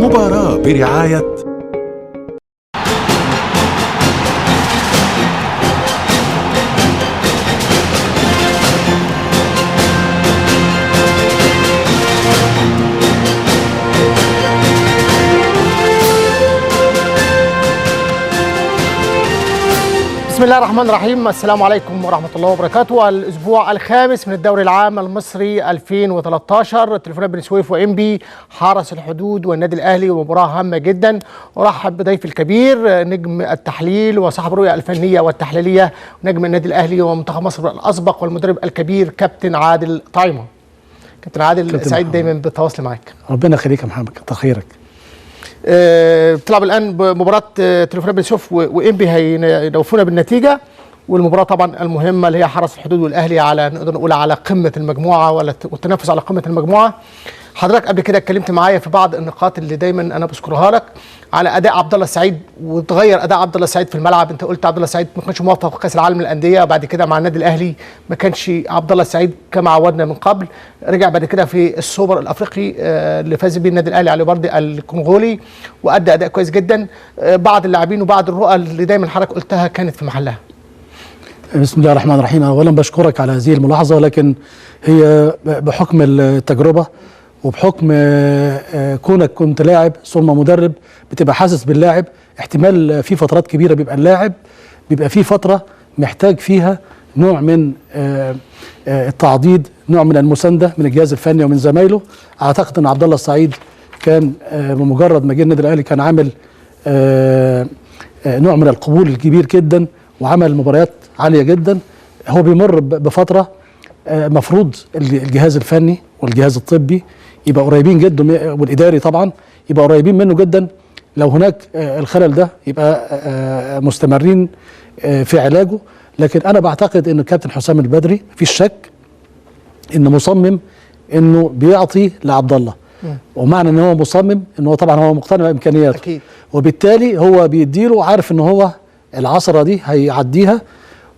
المباراة برعاية بسم الله الرحمن الرحيم. السلام عليكم ورحمة الله وبركاته. الأسبوع الخامس من الدوري العام المصري 2013، تليفونات بني سويف وإنبي، حرس الحدود والنادي الأهلي، ومباراة هامة جدا. أرحب بضيفي الكبير نجم التحليل وصاحب الرؤية الفنية والتحليلية، نجم النادي الأهلي ومنتخب مصر الأسبق والمدرب الكبير كابتن عادل طعيمة. كابتن عادل، كابتن سعيد دايما بالتواصل معاك. ربنا يخليك يا محمد، كتر خيرك. بتلعب الان بمباراة تليفونات بني سويف وانبي، هينوفونا بالنتيجة، والمباراة طبعا المهمة اللي هي حرس الحدود والاهلي، على نقدر نقول على قمة المجموعة ولا والتنافس على قمة المجموعة. حضرتك قبل كده اتكلمت معايا في بعض النقاط اللي دايما انا بذكرها لك على اداء عبد الله السعيد، وتغير اداء عبد الله السعيد في الملعب. انت قلت عبد الله السعيد ما كانش موفق في كاس العالم للاندية، بعد كده مع النادي الاهلي ما كانش عبد الله السعيد كما عودنا من قبل. رجع بعد كده في السوبر الافريقي اللي فاز بيه النادي الاهلي على بردي الكونغولي، وادى اداء كويس جدا. بعض اللاعبين وبعض الرؤى اللي دايما حضرتك قلتها كانت في محلها. بسم الله الرحمن الرحيم. اولا بشكرك على هذه الملاحظة، ولكن هي بحكم التجربة وبحكم كونك كنت لاعب ثم مدرب بتبقى حاسس باللاعب. احتمال في فترات كبيرة بيبقى اللاعب بيبقى في فترة محتاج فيها نوع من التعضيد، نوع من المساندة من الجهاز الفني ومن زمايله. اعتقد ان عبد الله السعيد كان بمجرد ما جه النادي الاهلي كان عامل نوع من القبول الكبير جدا وعمل مباريات عالية جدا. هو بيمر بفترة مفروض الجهاز الفني والجهاز الطبي يبقى قريبين جدا، والاداري طبعا يبقى قريبين منه جدا. لو هناك الخلل ده يبقى مستمرين في علاجه. لكن انا بعتقد ان الكابتن حسام البدري مفيش شك انه مصمم انه بيعطي لعبد الله، ومعنى ان هو مصمم ان هو طبعا هو مقتنع بامكانياته اكيد، وبالتالي هو بيديله، عارف ان هو العصره دي هيعديها.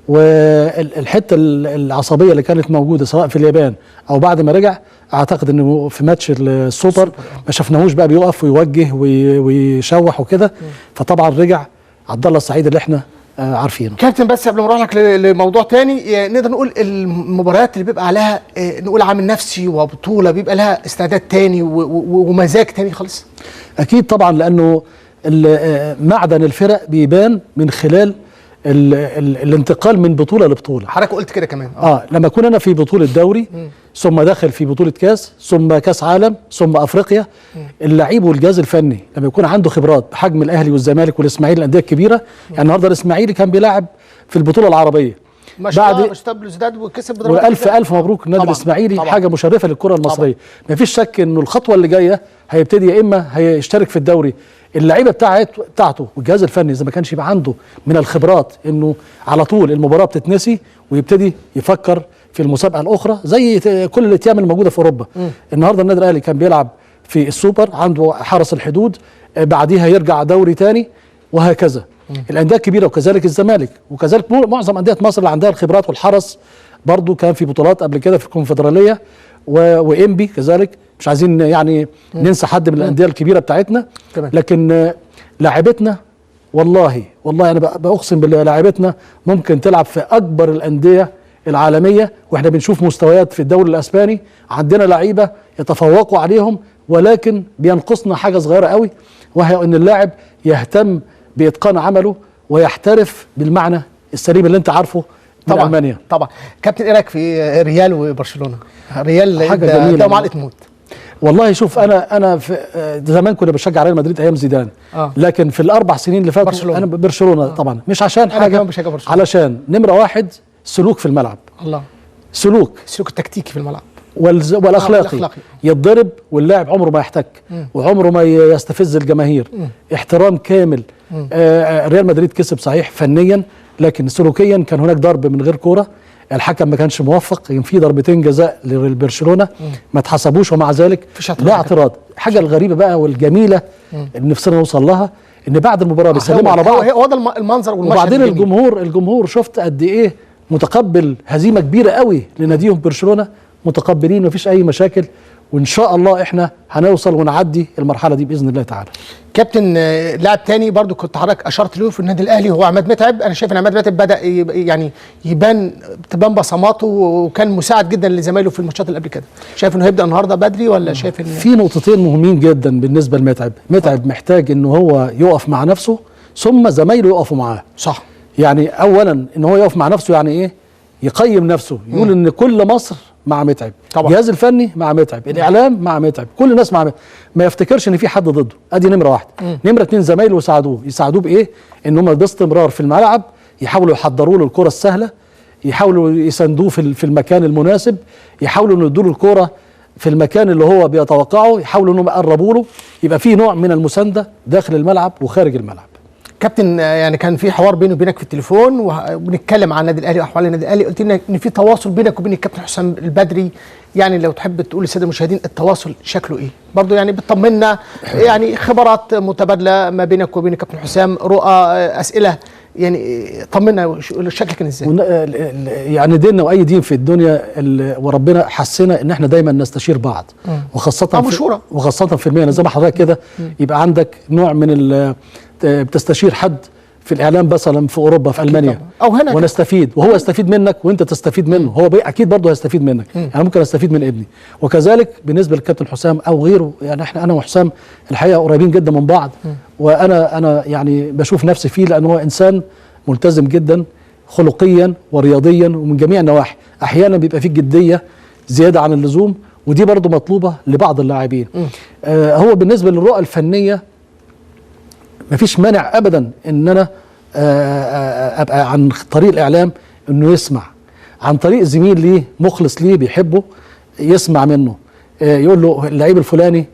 والحتة العصبية اللي كانت موجودة سواء في اليابان او بعد ما رجع، اعتقد انه في ماتش السوبر ما شفناهوش بقى بيقف ويوجه ويشوح وكده. فطبعا رجع عبد الله السعيد اللي احنا عارفينه. كابتن، بس قبل ما نروح لك لموضوع تاني، نقدر نقول المباريات اللي بيبقى عليها نقول عامل نفسي وبطولة بيبقى لها استعداد تاني ومزاج تاني خالص. اكيد طبعا، لانه معدن الفرق بيبان من خلال الانتقال من بطوله لبطولة. حضرتك قلت كده كمان. لما اكون انا في بطوله دوري ثم داخل في بطوله كاس ثم كاس عالم ثم افريقيا، اللعيب والجهاز الفني لما يكون عنده خبرات بحجم الاهلي والزمالك والاسماعيلي، الاندية الكبيرة. يعني النهارده الاسماعيلي كان بيلعب في البطولة العربية بعد بلوزداد وكسب بضربات. والف الف مبروك النادي الاسماعيلي، حاجة مشرفة للكرة المصرية. مفيش شك انه الخطوة اللي جاية هيبتدي يا اما هيشترك في الدوري، اللعيبة بتاعته والجهاز الفني اذا ما كانش يبقى عنده من الخبرات انه على طول المباراة بتتنسي ويبتدي يفكر في المسابقة الاخرى زي كل الاتيام الموجودة في اوروبا. النهارده النادي الاهلي كان بيلعب في السوبر، عنده حرس الحدود، بعديها يرجع دوري تاني وهكذا. الاندية الكبيرة وكذلك الزمالك وكذلك معظم اندية مصر اللي عندها الخبرات، والحرس برضو كان في بطولات قبل كده في الكونفدراليه وانبي كذلك. مش عايزين يعني ننسى حد من الاندية الكبيرة بتاعتنا، لكن لاعبتنا والله والله انا باقسم بالله لاعبتنا ممكن تلعب في اكبر الاندية العالمية، واحنا بنشوف مستويات في الدوري الاسباني عندنا لعيبة يتفوقوا عليهم، ولكن بينقصنا حاجة صغيرة قوي، وهي ان اللاعب يهتم باتقان عمله ويحترف بالمعنى السليم اللي انت عارفه من طبعا المانيا. طبعا. كابتن، ايه رايك في ريال وبرشلونة؟ ريال حاجة جميلة، ده معلقه موت. والله شوف، انا في زمان كنا بشجع ريال مدريد ايام زيدان، لكن في الاربع سنين اللي فاتوا انا برشلونة. طبعا مش عشان حاجة، علشان نمره واحد سلوك في الملعب. الله، سلوك التكتيكي في الملعب والاخلاقي. يتضرب واللاعب عمره ما يحتك وعمره ما يستفز الجماهير. احترام كامل. ريال مدريد كسب صحيح فنيا، لكن سلوكيا كان هناك ضرب من غير كورة، الحكم ما كانش موفق، كان في ضربتين جزاء لبرشلونة ما اتحسبوش، ومع ذلك لا اعتراض. الحاجة الغريبة بقى والجميلة اللي نفسنا نوصل لها ان بعد المباراة بيسلموا على بعض. هو ده المنظر والمشهد. وبعدين الجمهور شفت قد ايه متقبل هزيمة كبيرة قوي لناديهم برشلونة، متقبلين مفيش اي مشاكل. وان شاء الله احنا هنوصل ونعدي المرحلة دي باذن الله تعالى. كابتن، لاعب تاني برضو كنت حضرتك اشرت له في النادي الاهلي هو عماد متعب. انا شايف ان عماد متعب بدا يعني تبان بصماته، وكان مساعد جدا لزمايله في الماتشات اللي قبل كده. شايف انه هيبدا النهارده بدري ولا شايف ان في نقطتين مهمين جدا بالنسبة لمتعب؟ متعب محتاج ان هو يقف مع نفسه، ثم زمايله يقفوا معاه. صح. يعني اولا ان هو يقف مع نفسه، يعني ايه؟ يقيم نفسه، يقول ان كل مصر مع متعب، الجهاز الفني مع متعب، الاعلام مع متعب، كل الناس مع متعب، ما يفتكرش ان في حد ضده. ادي نمره واحدة. نمره اتنين، زمايله يساعدوه. يساعدوه بايه؟ ان هم باستمرار في الملعب يحاولوا يحضروا له الكره السهلة، يحاولوا يساندوه في المكان المناسب، يحاولوا ان يدوا له الكره في المكان اللي هو بيتوقعه، يحاولوا انهم يقربوا له، يبقى في نوع من المساندة داخل الملعب وخارج الملعب. كابتن، يعني كان في حوار بيني وبينك في التليفون وبنتكلم عن النادي الاهلي واحوال النادي الاهلي، قلت لنا ان في تواصل بينك وبين الكابتن حسام البدري. يعني لو تحب تقول للسادة المشاهدين التواصل شكله ايه؟ برضه يعني بتطمنا، يعني خبرات متبادلة ما بينك وبين الكابتن حسام، رؤى، اسئلة، يعني طمنا الشكل كان ازاي؟ يعني ديننا واي دين في الدنيا وربنا حسنا ان احنا دايما نستشير بعض، وخاصة وخاصة في المهنة زي ما حضرتك كده، يبقى عندك نوع من بتستشير حد في الاعلام مثلا في اوروبا، في المانيا او هنا، ونستفيد، وهو يستفيد منك وانت تستفيد منه، هو اكيد برضه هيستفيد منك. يعني ممكن استفيد من ابني، وكذلك بالنسبة للكابتن حسام او غيره. يعني احنا انا وحسام الحقيقة قريبين جدا من بعض، وانا يعني بشوف نفسي فيه، لان هو انسان ملتزم جدا خلقيا ورياضيا ومن جميع النواحي. احيانا بيبقى فيه جدية زيادة عن اللزوم، ودي برضه مطلوبه لبعض اللاعبين. هو بالنسبة للرؤى الفنية مفيش مانع ابدا ان انا ابقى عن طريق الاعلام انه يسمع، عن طريق زميل ليه مخلص ليه بيحبه يسمع منه، يقول له اللعيب الفلاني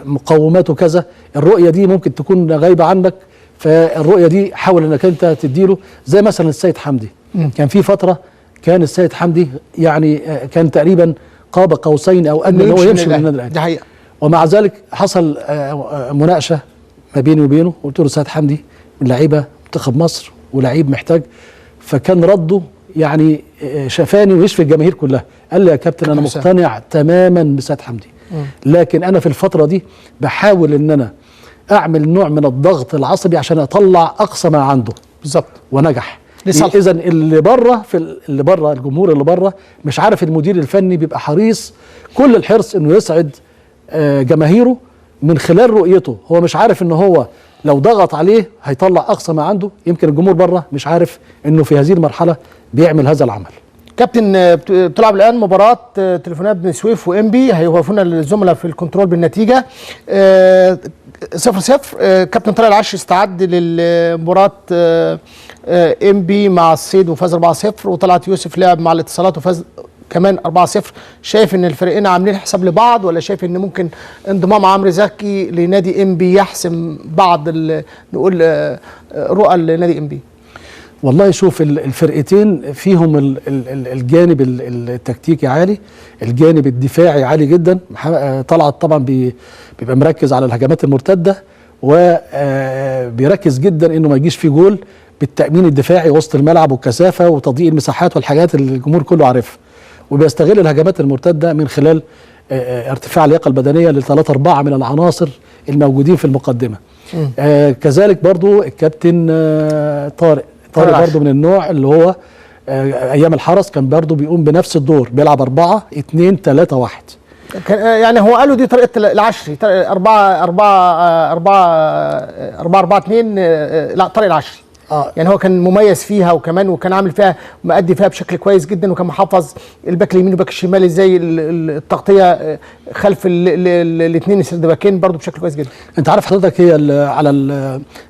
مقوماته كذا، الرؤية دي ممكن تكون غايبة عنك، فالرؤيه دي حاول انك انت تديله. زي مثلا السيد حمدي، كان في فترة كان السيد حمدي يعني كان تقريبا قاب قوسين او ادنى ان هو يمشي من النادي الاهلي، ده حقيقة. ومع ذلك حصل مناقشة ما بيني وبينه، قلت له سيد حمدي من لعيبة منتخب مصر ولعيب محتاج، فكان رده يعني شفاني ويشفي الجماهير كلها. قال لي يا كابتن انا مقتنع تماما بسيد حمدي، لكن انا في الفترة دي بحاول ان انا اعمل نوع من الضغط العصبي عشان اطلع اقصى ما عنده. بالظبط، ونجح. اذا اللي بره في اللي بره الجمهور اللي بره مش عارف، المدير الفني بيبقى حريص كل الحرص انه يسعد جماهيره من خلال رؤيته، هو مش عارف ان هو لو ضغط عليه هيطلع اقصى ما عنده. يمكن الجمهور بره مش عارف انه في هذه المرحلة بيعمل هذا العمل. كابتن، بتلعب الان مباراة تليفونات بن سويف وانبي، هيوقفونا الزملاء في الكنترول بالنتيجة 0-0. كابتن طارق العشري استعد للمباراة انبي مع الصيد وفاز 4-0، وطلعت يوسف لعب مع الاتصالات وفاز كمان 4-0. شايف ان الفريقين عاملين حساب لبعض، ولا شايف ان ممكن انضمام عمرو زكي لنادي انبي يحسم بعض نقول رؤى لنادي انبي؟ والله شوف، الفرقتين فيهم الجانب التكتيكي عالي، الجانب الدفاعي عالي جدا. طلعت طبعا بيبقى مركز على الهجمات المرتدة، وبيركز جدا انه ما يجيش فيه جول بالتامين الدفاعي وسط الملعب والكثافه وتضييق المساحات والحاجات اللي الجمهور كله عارفها، وبيستغل الهجمات المرتدة من خلال ارتفاع اللياقة البدنية لثلاثة اربعة من العناصر الموجودين في المقدمة. كذلك برضو الكابتن طارق برضو من النوع اللي هو ايام الحرس كان برضو بيقوم بنفس الدور، بيلعب 4-2-3-1. يعني هو قالوا دي طريقه العشري، 4 4 4 4 4 2، لا طريق العشري. يعني هو كان مميز فيها، وكمان وكان عامل فيها مؤدي فيها بشكل كويس جدا، وكان محافظ الباك اليمين والباك الشمال ازاي التغطية خلف الاثنين السردباكين برضو بشكل كويس جدا. انت عارف حضرتك هي على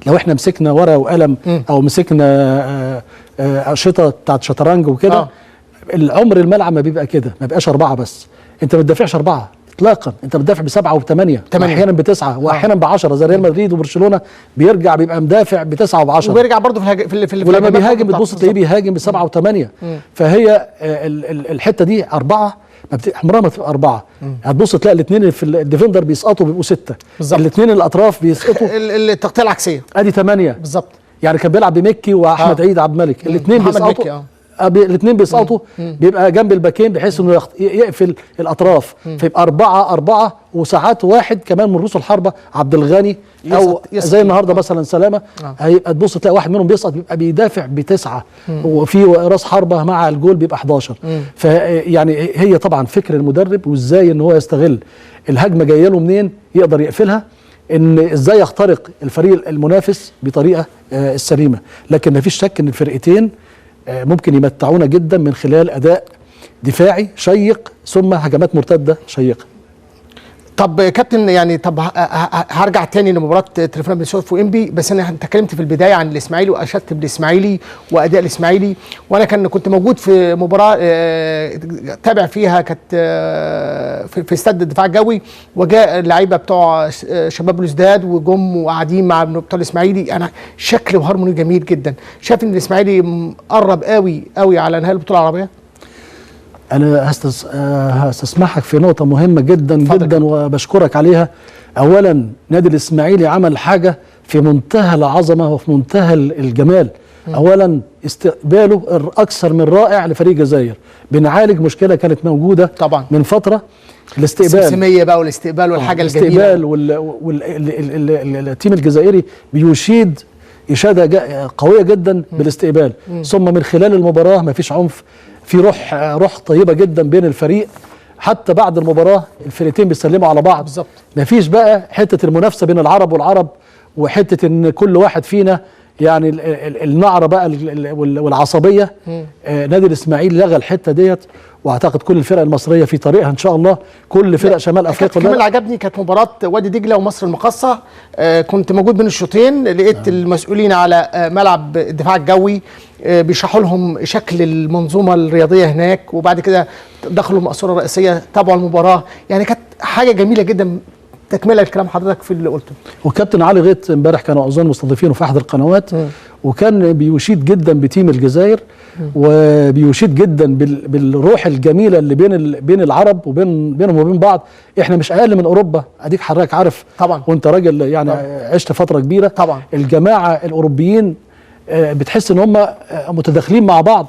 لو احنا مسكنا ورقة وقلم او مسكنا اشرطه بتاعت شطرنج وكده، العمر الملعب ما بيبقى كده، ما بيبقاش 4 بس، انت ما بتدافعش 4 اطلاقا، انت بتدافع ب7 وب8، واحيانا ب9 واحيانا ب10، زي ريال مدريد وبرشلونة بيرجع بيبقى مدافع ب9 وب10، وبيرجع برضه في ولما بيهاجم بتبص تلاقيه بيهاجم ب7 و8. فهي الحتة دي 4 عمرها ما تبقى 4. هتبص تلاقي الاثنين في ال defender بيسقطوا بيبقوا 6، الاثنين الاطراف بيسقطوا، التغطية العكسيه ادي 8 بالظبط. يعني كان بيلعب بمكي واحمد عيد عبد الملك، الاثنين بيسقطوا. الاثنين بيسقطوا، بيبقى جنب الباكين بحيث انه يقفل الاطراف، فيبقى 4-4، وساعات واحد كمان من رؤوس الحربة عبد الغني او زي النهارده مثلا سلامه، هيبقى تبص تلاقي واحد منهم بيسقط، بيبقى بيدافع ب9، وفي راس حربه مع الجول بيبقى 11. فيعني هي طبعا فكر المدرب وازاي ان هو يستغل الهجمة جاية له منين يقدر يقفلها، ان ازاي يخترق الفريق المنافس بطريقة السليمة. لكن مفيش شك ان الفرقتين ممكن يمتعونا جدا من خلال اداء دفاعي شيق ثم هجمات مرتدة شيقة. طب كابتن، يعني طب هرجع تاني لمباراة تريفانا بني سويف وانبي، بس انا اتكلمت في البداية عن الاسماعيلي واشدت بالاسماعيلي واداء الاسماعيلي، وانا كنت موجود في مباراة تابع فيها، كانت في استاد الدفاع الجوي، وجاء اللعيبة بتوع شباب بلوزداد وجم وقاعدين مع بتوع الاسماعيلي. انا شكل وهارموني جميل جدا. شايف ان الاسماعيلي قرب قوي قوي على نهائي البطولة العربية؟ أنا هستسمحك في نقطة مهمة جدا جدا وبشكرك عليها. أولا نادي الإسماعيلي عمل حاجة في منتهى العظمة وفي منتهى الجمال. أولا استقباله أكثر من رائع لفريق الجزائر، بنعالج مشكلة كانت موجودة طبعا من فترة، الاستقبال السمسمية بقى والاستقبال والحاجة الجميلة، الاستقبال وال team الجزائري بيشيد إشادة قوية جدا بالاستقبال. ثم من خلال المباراة ما فيش عنف، في روح طيبة جدا بين الفريق، حتى بعد المباراة الفرقتين بيسلموا على بعض بالظبط. مفيش بقى حتة المنافسة بين العرب والعرب، وحتة ان كل واحد فينا يعني النعره بقى والعصبية. نادي الاسماعيلي لغى الحتة ديت، واعتقد كل الفرق المصرية في طريقها ان شاء الله، كل فرق شمال افريقيا. كمان اللي عجبني كانت مباراة وادي دجله ومصر المقاصه، كنت موجود بين الشوطين، لقيت المسؤولين على ملعب الدفاع الجوي بيشرحوا لهم شكل المنظومة الرياضية هناك، وبعد كده دخلوا المقصورة الرئيسية تابعوا المباراة. يعني كانت حاجة جميلة جدا. تكمله الكلام حضرتك في اللي قلته. وكابتن علي غيط امبارح كانوا اظن مستضيفينه في احد القنوات، وكان بيشيد جدا ب team الجزائر، وبيشيد جدا بالروح الجميلة اللي بين العرب وبين بينهم وبين بعض. احنا مش اقل من اوروبا، اديك حضرتك عارف طبعا، وانت راجل يعني طبعا. عشت فترة كبيرة طبعا. الجماعة الاوروبيين بتحس ان هم متداخلين مع بعض،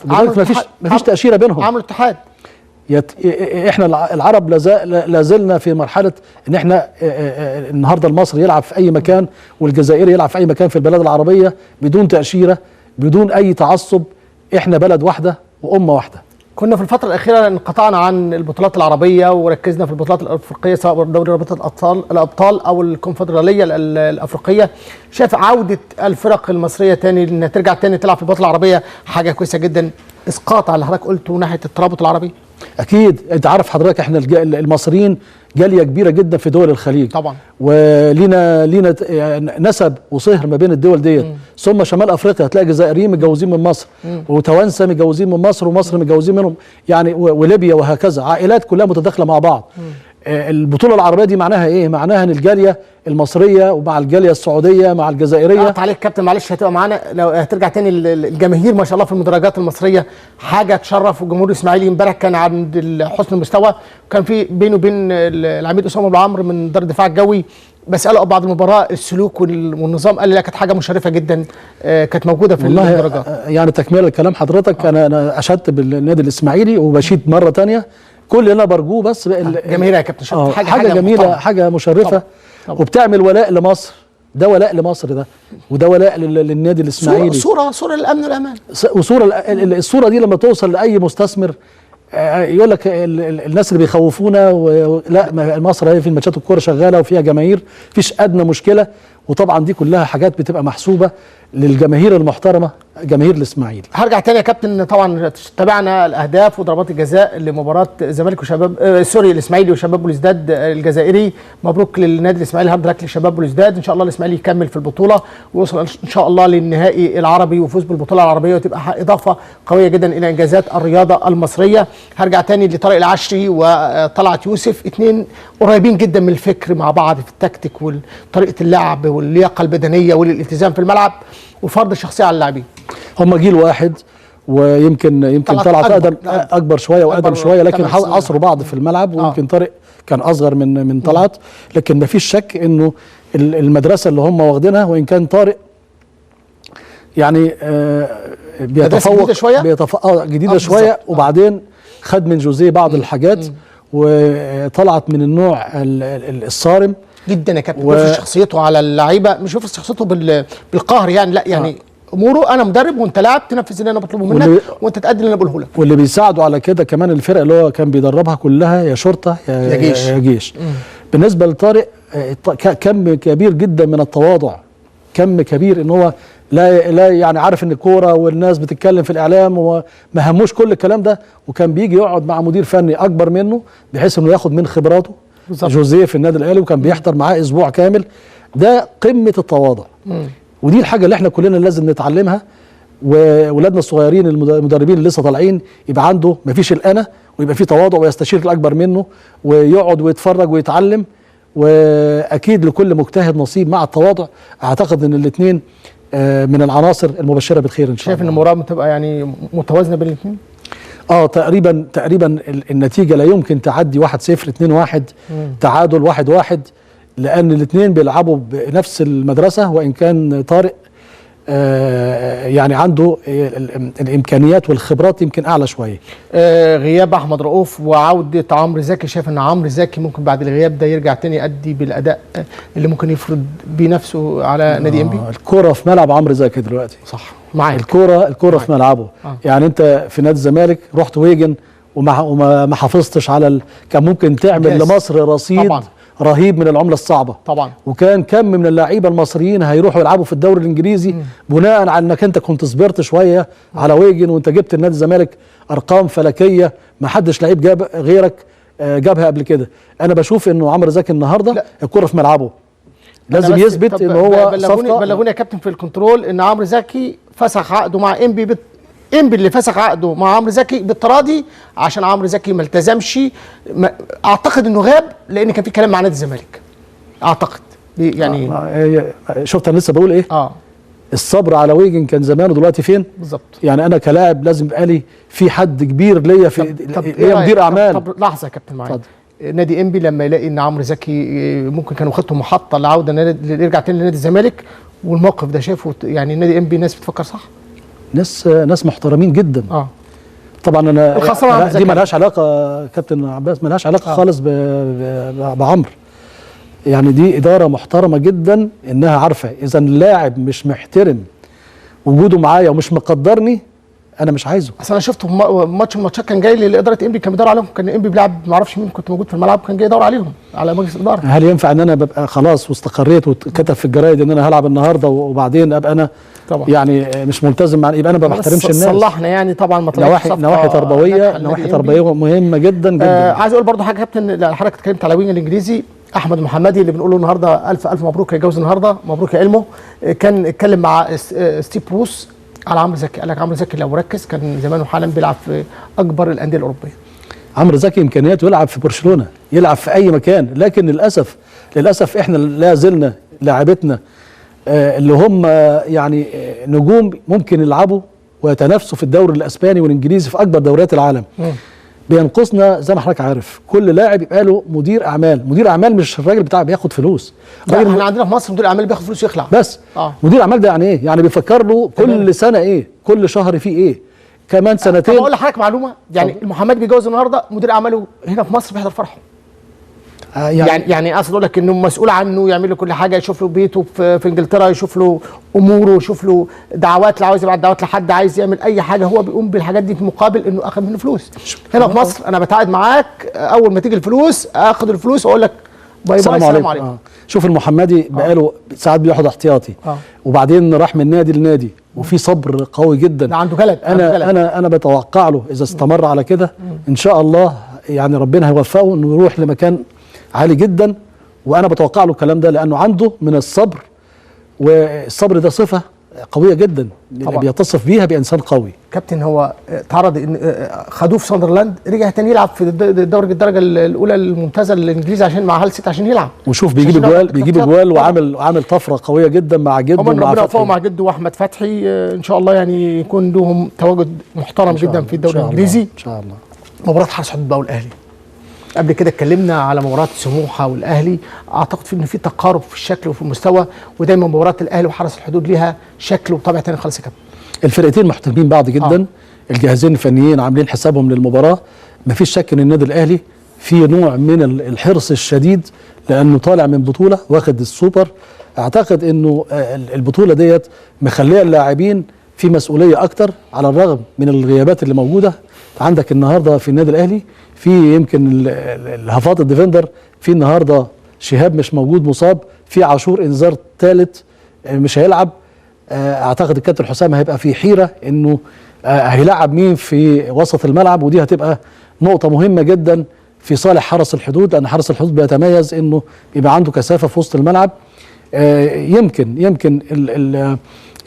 مفيش تاشيرة بينهم، عملوا اتحاد. احنا العرب لازلنا في مرحلة ان احنا النهارده المصري يلعب في اي مكان والجزائري يلعب في اي مكان في البلاد العربية بدون تاشيرة، بدون اي تعصب. احنا بلد واحدة وامه واحدة. كنا في الفترة الاخيرة انقطعنا عن البطولات العربية وركزنا في البطولات الافريقية، سواء دوري رابطه الابطال او الكونفدراليه الافريقية. شايف عوده الفرق المصرية تاني انها ترجع تاني تلعب في البطولة العربية حاجة كويسة جدا، اسقاط على اللي حضرتك قلته ناحية الترابط العربي؟ اكيد. انت عارف حضرتك احنا المصريين جالية كبيرة جدا في دول الخليج طبعا، ولينا نسب وصهر ما بين الدول ديت. ثم شمال افريقيا هتلاقي جزائريين متجوزين من مصر، وتوانسه متجوزين من مصر، ومصر متجوزين منهم يعني، وليبيا وهكذا، عائلات كلها متداخلة مع بعض. البطولة العربية دي معناها ايه؟ معناها ان الجالية المصرية ومع الجالية السعودية مع الجزائرية. قطع عليك كابتن، معلش هتبقى معانا لو هترجع تاني. الجماهير ما شاء الله في المدرجات المصرية حاجة تشرف، والجمهور الاسماعيلي امبارح كان عند حسن المستوى، وكان في بينه وبين العميد اسامة ابو عمرو من دار الدفاع الجوي بساله بعد المباراة السلوك والنظام، قال لي لا كانت حاجة مشرفة جدا كانت موجودة في المدرجات. يعني تكمله لكلام حضرتك، انا اشدت بالنادي الاسماعيلي وبشيد مرة ثانية. كل اللي انا برجوه بس جماهير يا كابتن، حاجة جميلة طبعا. حاجة مشرفة طبعا. طبعا. وبتعمل ولاء لمصر، ده ولاء لمصر ده، وده ولاء للنادي الاسماعيلي. صوره للامن والامان، وصوره الصورة دي لما توصل لاي مستثمر يقول لك الناس اللي بيخوفونا لا، مصر هي في الماتشات الكورة شغالة وفيها جماهير، مفيش ادنى مشكلة. وطبعا دي كلها حاجات بتبقى محسوبة للجماهير المحترمة، جماهير الاسماعيلي. هرجع تاني يا كابتن، طبعا تابعنا الاهداف وضربات الجزاء لمباراة الزمالك وشباب sorry الاسماعيلي وشباب بلوزداد الجزائري. مبروك للنادي الاسماعيلي، hard luck لشباب بلوزداد. ان شاء الله الاسماعيلي يكمل في البطولة ويوصل ان شاء الله للنهائي العربي ويفوز بالبطولة العربية، وتبقى اضافه قوية جدا الى انجازات الرياضة المصرية. هرجع تاني لطارق العشري وطلعت يوسف، اثنين قريبين جدا من الفكر مع بعض في التكتيك وطريقه اللعب واللياقه البدنية والالتزام في الملعب وفرض الشخصية على اللاعبين. هم جيل واحد، ويمكن طلعت اقدم اكبر شوية واقدم شوية، لكن عصروا بعض في الملعب، ويمكن طارق كان اصغر من طلعت، لكن ما فيش شك انه المدرسة اللي هم واخدينها، وان كان طارق يعني بيتفوق جديدة شوية؟ جديدة شوية. وبعدين خد من جوزيه بعض الحاجات وطلعت من النوع الصارم جدا يا كابتن. بيفرض شخصيته على اللعيبة، مش بيفرض شخصيته بالقهر يعني، لا يعني اموره انا مدرب وانت لاعب، تنفذ اللي انا بطلبه منك وانت تأدي اللي انا بقوله لك. واللي بيساعده على كده كمان الفرق اللي هو كان بيدربها كلها يا شرطه يا جيش. يا جيش. بالنسبة لطارق كم كبير جدا من التواضع، كم كبير ان هو لا يعني عارف ان الكورة والناس بتتكلم في الاعلام وما هموش كل الكلام ده، وكان بيجي يقعد مع مدير فني اكبر منه بحيث انه ياخد من خبراته. جوزيه في النادي الاهلي، وكان بيحضر معاه اسبوع كامل. ده قمة التواضع. ودي الحاجة اللي احنا كلنا لازم نتعلمها، واولادنا الصغيرين المدربين اللي لسه طالعين يبقى عنده مفيش الانا، ويبقى فيه تواضع ويستشير الاكبر منه ويقعد ويتفرج ويتعلم. واكيد لكل مجتهد نصيب مع التواضع. اعتقد ان الاثنين من العناصر المبشره بالخير ان شاء الله. شايف ان المباراة بتبقى يعني متوازنة بين الاثنين؟ تقريبا النتيجة لا يمكن تعدي 1-0 2-1، تعادل 1-1، لان الاثنين بيلعبوا بنفس المدرسة. وان كان طارق يعني عنده الامكانيات والخبرات يمكن اعلى شوية. غياب احمد رؤوف وعوده عمرو زكي، شايف ان عمرو زكي ممكن بعد الغياب ده يرجع تاني يأدي بالاداء اللي ممكن يفرض بنفسه على نادي انبي؟ الكره في ملعب عمرو زكي دلوقتي. صح، معاك. الكره في ملعبه. يعني انت في نادي الزمالك رحت ويجن وما حافظتش على كان ممكن تعمل لمصر رصيد طبعا رهيب من العملة الصعبة طبعا، وكان كم من اللعيبة المصريين هيروحوا يلعبوا في الدوري الانجليزي بناء على انك انت كنت صبرت شوية على ويجن، وانت جبت النادي الزمالك ارقام فلكيه ما حدش لعيب جاب غيرك جابها قبل كده. انا بشوف انه عمرو زكي النهارده الكره في ملعبه، لازم يثبت ان هو صفقة. بلغوني يا كابتن في الكنترول ان عمرو زكي فسخ عقده مع انبي، انبي اللي فسخ عقده مع عمرو زكي بالتراضي عشان عمرو زكي ما التزمش. اعتقد انه غاب لان كان في كلام مع نادي الزمالك، اعتقد يعني. شفت انا لسه بقول ايه؟ الصبر على ويجن كان زمان ودلوقتي فين؟ بالظبط. يعني انا كلاعب لازم يبقى لي في حد كبير ليا في ليا مدير اعمال. طب لحظة يا كابتن معايا، نادي انبي لما يلاقي ان عمرو زكي ممكن كانوا خدته محطة لعودة يرجع تاني لنادي الزمالك، والموقف ده شايفه يعني نادي انبي ناس بتفكر صح؟ ناس محترمين جدا. طبعا انا دي مالهاش علاقة كابتن عباس، مالهاش علاقة خالص بعمرو. يعني دي ادارة محترمه جدا، انها عارفه اذا اللاعب مش محترم وجوده معايا ومش مقدرني انا مش عايزه. اصل انا شفته في ماتش من الماتشات كان جاي لادارة انبي، كان بيدور عليهم، كان انبي بيلعب ما اعرفش مين، كنت موجود في الملعب، كان جاي يدور عليهم على مجلس الادارة. هل ينفع ان انا ببقى خلاص واستقريت واتكتب في الجرايد ان انا هلعب النهارده وبعدين ابقى انا طبعا يعني مش ملتزم مع، يبقى انا ما بحترمش الناس. صلحنا يعني طبعا ما طلعش نواحي تربوية، نواحي تربوية مهمة جدا جدا. عايز اقول برضو حاجة يا كابتن، حضرتك اتكلمت على wing الانجليزي احمد محمدي اللي بنقوله النهارده الف الف مبروك هيتجوز النهارده، مبروك يا علمو. كان اتكلم مع ستيف بروس على عمرو زكي، قال لك عمرو زكي لو ركز كان زمانه حالا بيلعب في اكبر الاندية الاوروبية. عمرو زكي امكانياته يلعب في برشلونة، يلعب في اي مكان، لكن للاسف احنا لا زلنا لاعبتنا اللي هم يعني نجوم ممكن يلعبوا ويتنافسوا في الدوري الاسباني والانجليزي في اكبر دوريات العالم. بينقصنا زي ما حضرتك عارف كل لاعب يبقى له مدير اعمال، مدير اعمال مش الراجل بتاع بياخد فلوس. احنا عندنا في مصر مدير اعمال بياخد فلوس يخلع بس. مدير اعمال ده يعني ايه؟ يعني بيفكر له كل سنة ايه، كل شهر فيه ايه، كمان سنتين. طب اقول لحضرتك معلومة، يعني المحمد بيتجوز النهارده مدير اعماله هنا في مصر بيحضر فرحه. يعني اقصد اقول لك انه مسؤول عنه، يعمل له كل حاجة، يشوف له بيته في انجلترا، يشوف له اموره، يشوف له دعوات، لو عاوز يبعت دعوات لحد، عايز يعمل اي حاجة، هو بيقوم بالحاجات دي في مقابل انه اخذ منه فلوس. هنا في مصر انا بتعاقد معاك، اول ما تيجي الفلوس اخد الفلوس واقول لك bye bye، السلام عليكم. شوف المحمدي بقاله ساعات بياخد احتياطي، وبعدين راح من نادي لنادي، وفي صبر قوي جدا. ده عنده جلد. انا انا بتوقع له اذا استمر على كده ان شاء الله يعني ربنا هيوفقه انه يروح لمكان عالي جدا، وانا بتوقع له الكلام ده لانه عنده من الصبر، والصبر ده صفة قوية جدا بيتصف بيها بانسان قوي. كابتن هو تعرض ان خدوه في ساندرلاند، رجع تاني يلعب في الدوري الدرجة الاولى الممتازة الانجليزي عشان مع هال سيتي عشان يلعب. وشوف بيجيب اجوال، بيجيب اجوال وعامل طفرة قوية جدا مع جده ومع فتحي، مع جده واحمد فتحي. ان شاء الله يعني يكون لهم تواجد محترم جدا في الدوري الانجليزي ان شاء الله. مباراة حرس حدود بقى والاهلي. قبل كده اتكلمنا على مباراة سموحه والاهلي، اعتقد في ان في تقارب في الشكل وفي المستوى، ودايما مباراة الاهلي وحرس الحدود ليها شكل وطابع تاني خالص يا كابتن. الفرقتين محترمين بعض جدا. الجهازين الفنيين عاملين حسابهم للمباراة. مفيش شك ان النادي الاهلي في نوع من الحرص الشديد لانه طالع من بطوله واخد السوبر. اعتقد انه البطولة ديت مخليه اللاعبين في مسؤولية اكتر على الرغم من الغيابات اللي موجودة. عندك النهارده في النادي الاهلي في يمكن الهافات ال defender، في النهارده شهاب مش موجود مصاب، في عاشور انذار ثالث مش هيلعب. اعتقد الكابتن حسام هيبقى في حيره انه هيلعب مين في وسط الملعب، ودي هتبقى نقطة مهمة جدا في صالح حرس الحدود، لان حرس الحدود بيتميز انه بيبقى عنده كثافة في وسط الملعب. يمكن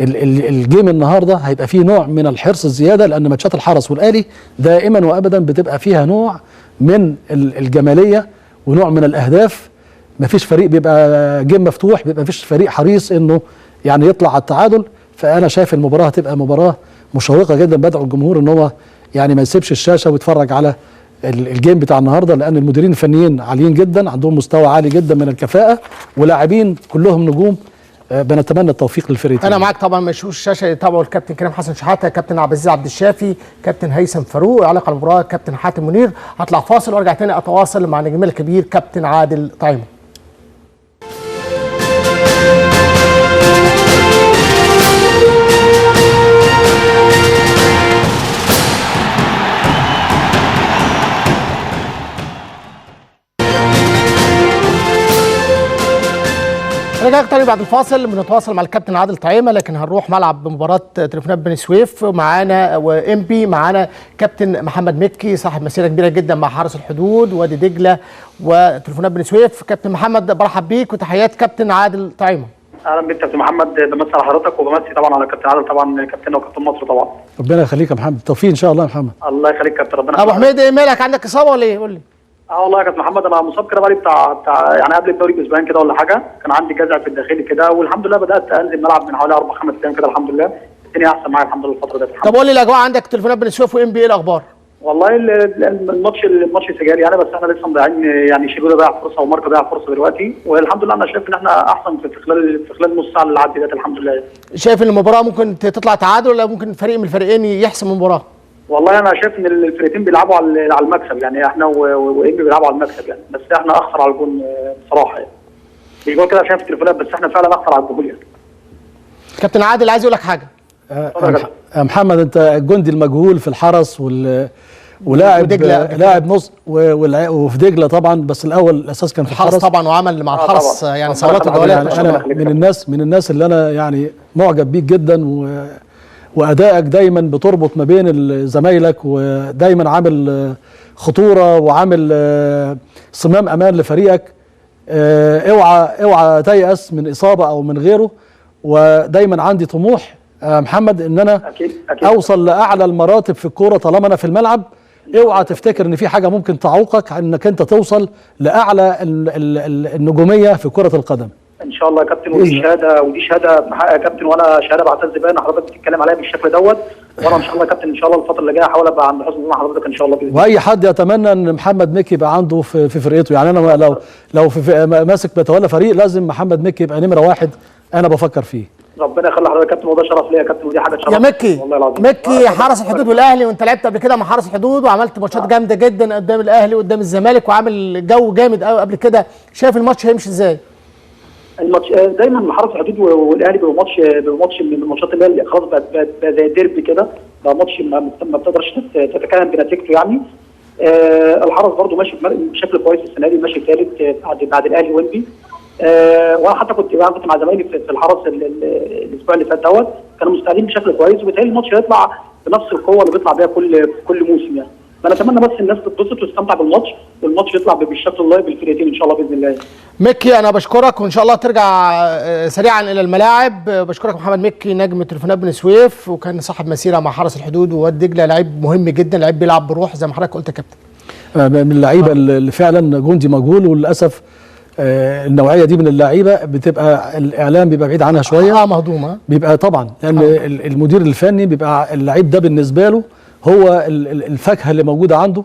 ال game النهارده هيبقى فيه نوع من الحرص الزيادة، لان ماتشات الحرس والاهلي دائما وابدا بتبقى فيها نوع من الجمالية ونوع من الاهداف. مفيش فريق بيبقى game مفتوح، بيبقى مفيش فريق حريص انه يعني يطلع على التعادل. فانا شايف المباراة هتبقى مباراة مشوقة جدا. بدعو الجمهور ان هو يعني ما يسيبش الشاشة ويتفرج على ال game بتاع النهارده، لان المديرين الفنيين عاليين جدا، عندهم مستوى عالي جدا من الكفاءة، ولاعبين كلهم نجوم. بنتمنى التوفيق للفريقين. انا معاك طبعا، ما يشوفش الشاشة يتابعوا الكابتن كريم حسن شحاته، كابتن عبد العزيز عبد الشافي، كابتن هيثم فاروق، علاقة المباراة كابتن حاتم منير. هطلع فاصل وارجع تاني اتواصل مع نجمنا الكبير كابتن عادل طعيمه. رجعنا تاني بعد الفاصل، بنتواصل مع الكابتن عادل طعيمه، لكن هنروح ملعب مباراة تليفونات بني سويف. معانا وامبي، معانا كابتن محمد مكي صاحب مسيره كبيرة جدا مع حرس الحدود وادي دجله وتليفونات بني سويف. كابتن محمد برحب بيك، وتحيات كابتن عادل طعيمه. اهلا بك كابتن محمد، بمسي على حضرتك وبمسي طبعا على كابتن عادل، طبعا كابتننا وكابتن مصر طبعا. ربنا يخليك يا محمد، التوفيق ان شاء الله يا محمد. الله يخليك كابتن، ربنا. ابو حميد ايه مالك، عندك اصابه ولا ايه؟ قول لي. والله يا كابتن محمد انا مصاب كده بقالي بتاع يعني قبل الدوري باسبوعين كده ولا حاجة، كان عندي جزع في الداخلي كده، والحمد لله بدات انزل ملعب من حوالي 4-5 ايام كده، الحمد لله الدنيا احسن معايا الحمد لله الفترة دي. طب قول لي الاجواء عندك تليفونات بني سويف وام بي ايه الاخبار؟ والله الماتش سجال يعني، بس احنا لسه مضيعين يعني، شيبولا ضيع فرصة وماركو ضيع فرصة دلوقتي، والحمد لله انا شايف ان احنا احسن في خلال نص ساعة اللي عدت ديت الحمد لله. شايف ان المباراة ممكن تطلع تعادل ولا ممكن فريق من الفريقين يحسم المباراة؟ والله انا شايف ان الفرقتين بيلعبوا على المكسب يعني، احنا وانبي بيلعبوا على المكسب يعني، بس احنا اخسر على الجون بصراحة يعني. مش بقول كده عشان في التليفونات، بس احنا فعلا اخسر على الجون يعني. كابتن عادل عايز اقول لك حاجة. يا محمد انت الجندي المجهول في الحرس ولاعب لاعب نص وفي دجله طبعا، بس الاول الاساس كان في الحرس طبعا، وعمل مع الحرس يعني صالات وجولات. يعني انا من الناس اللي انا يعني معجب بيك جدا، وادائك دايما بتربط ما بين زمايلك، ودايما عامل خطورة وعامل صمام امان لفريقك. اوعى تيأس من اصابه او من غيره، ودايما عندي طموح محمد ان انا أكيد اوصل لاعلى المراتب في الكورة طالما انا في الملعب. اوعى تفتكر ان في حاجة ممكن تعوقك انك انت توصل لاعلى النجومية في كره القدم. ان شاء الله يا كابتن، ودي شهادة، ودي شهادة يا كابتن، وانا شهادة بعتز بيها ان حضرتك بتتكلم عليها بالشكل دوت، وانا ان شاء الله يا كابتن ان شاء الله الفترة اللي جاية احاول ابقى عند حسن ظن حضرتك ان شاء الله باذن الله. واي حد يتمنى ان محمد مكي يبقى عنده في فرقته يعني، انا لو في ماسك بتولى فريق لازم محمد مكي يبقى نمره واحد انا بفكر فيه. ربنا يخلي حضرتك يا كابتن، وده شرف ليا يا كابتن، ودي حاجة شرف يا مكي. والله العظيم مكي حرس الحدود والاهلي، وانت لعبت قبل كده مع حرس الحدود وعملت ماتشات جامدة جدا قدام الاهلي وقدام الزمالك، وعامل جو جامد قوي قبل كده. شايف الماتش هيمشي ازاي؟ الماتش دايما حرس الحدود والاهلي بيبقى ماتش من الماتشات اللي هي خلاص بقى زي ديربي كده، بقى ماتش ما بتقدرش تتكلم بنتيجته يعني. الحرس برده ماشي بشكل كويس السنة دي، ماشي ثالث بعد الاهلي وانبي. وانا حتى كنت مع زمايلي في الحرس الاسبوع اللي فات دوت، كانوا مستعدين بشكل كويس، وبالتالي الماتش هيطلع بنفس القوة اللي بيطلع بيها كل موسم يعني. فانا اتمنى بس الناس تتبسط وتستمتع بالماتش، والماتش يطلع بالشكل اللائق بالفرقتين ان شاء الله باذن الله. مكي انا بشكرك، وان شاء الله ترجع سريعا الى الملاعب. بشكرك محمد مكي نجم تليفونات بني سويف، وكان صاحب مسيره مع حرس الحدود وواد دجله، لعيب مهم جدا، لعيب بيلعب بروح زي ما حضرتك قلت يا كابتن. من اللعيبة اللي فعلا جندي مجهول، وللاسف النوعية دي من اللعيبة بتبقى الاعلام بيبقى بعيد عنها شوية، مهضومة بيبقى طبعا، لان المدير الفني بيبقى اللعيب ده بالنسبة له هو الفاكهة اللي موجودة عنده،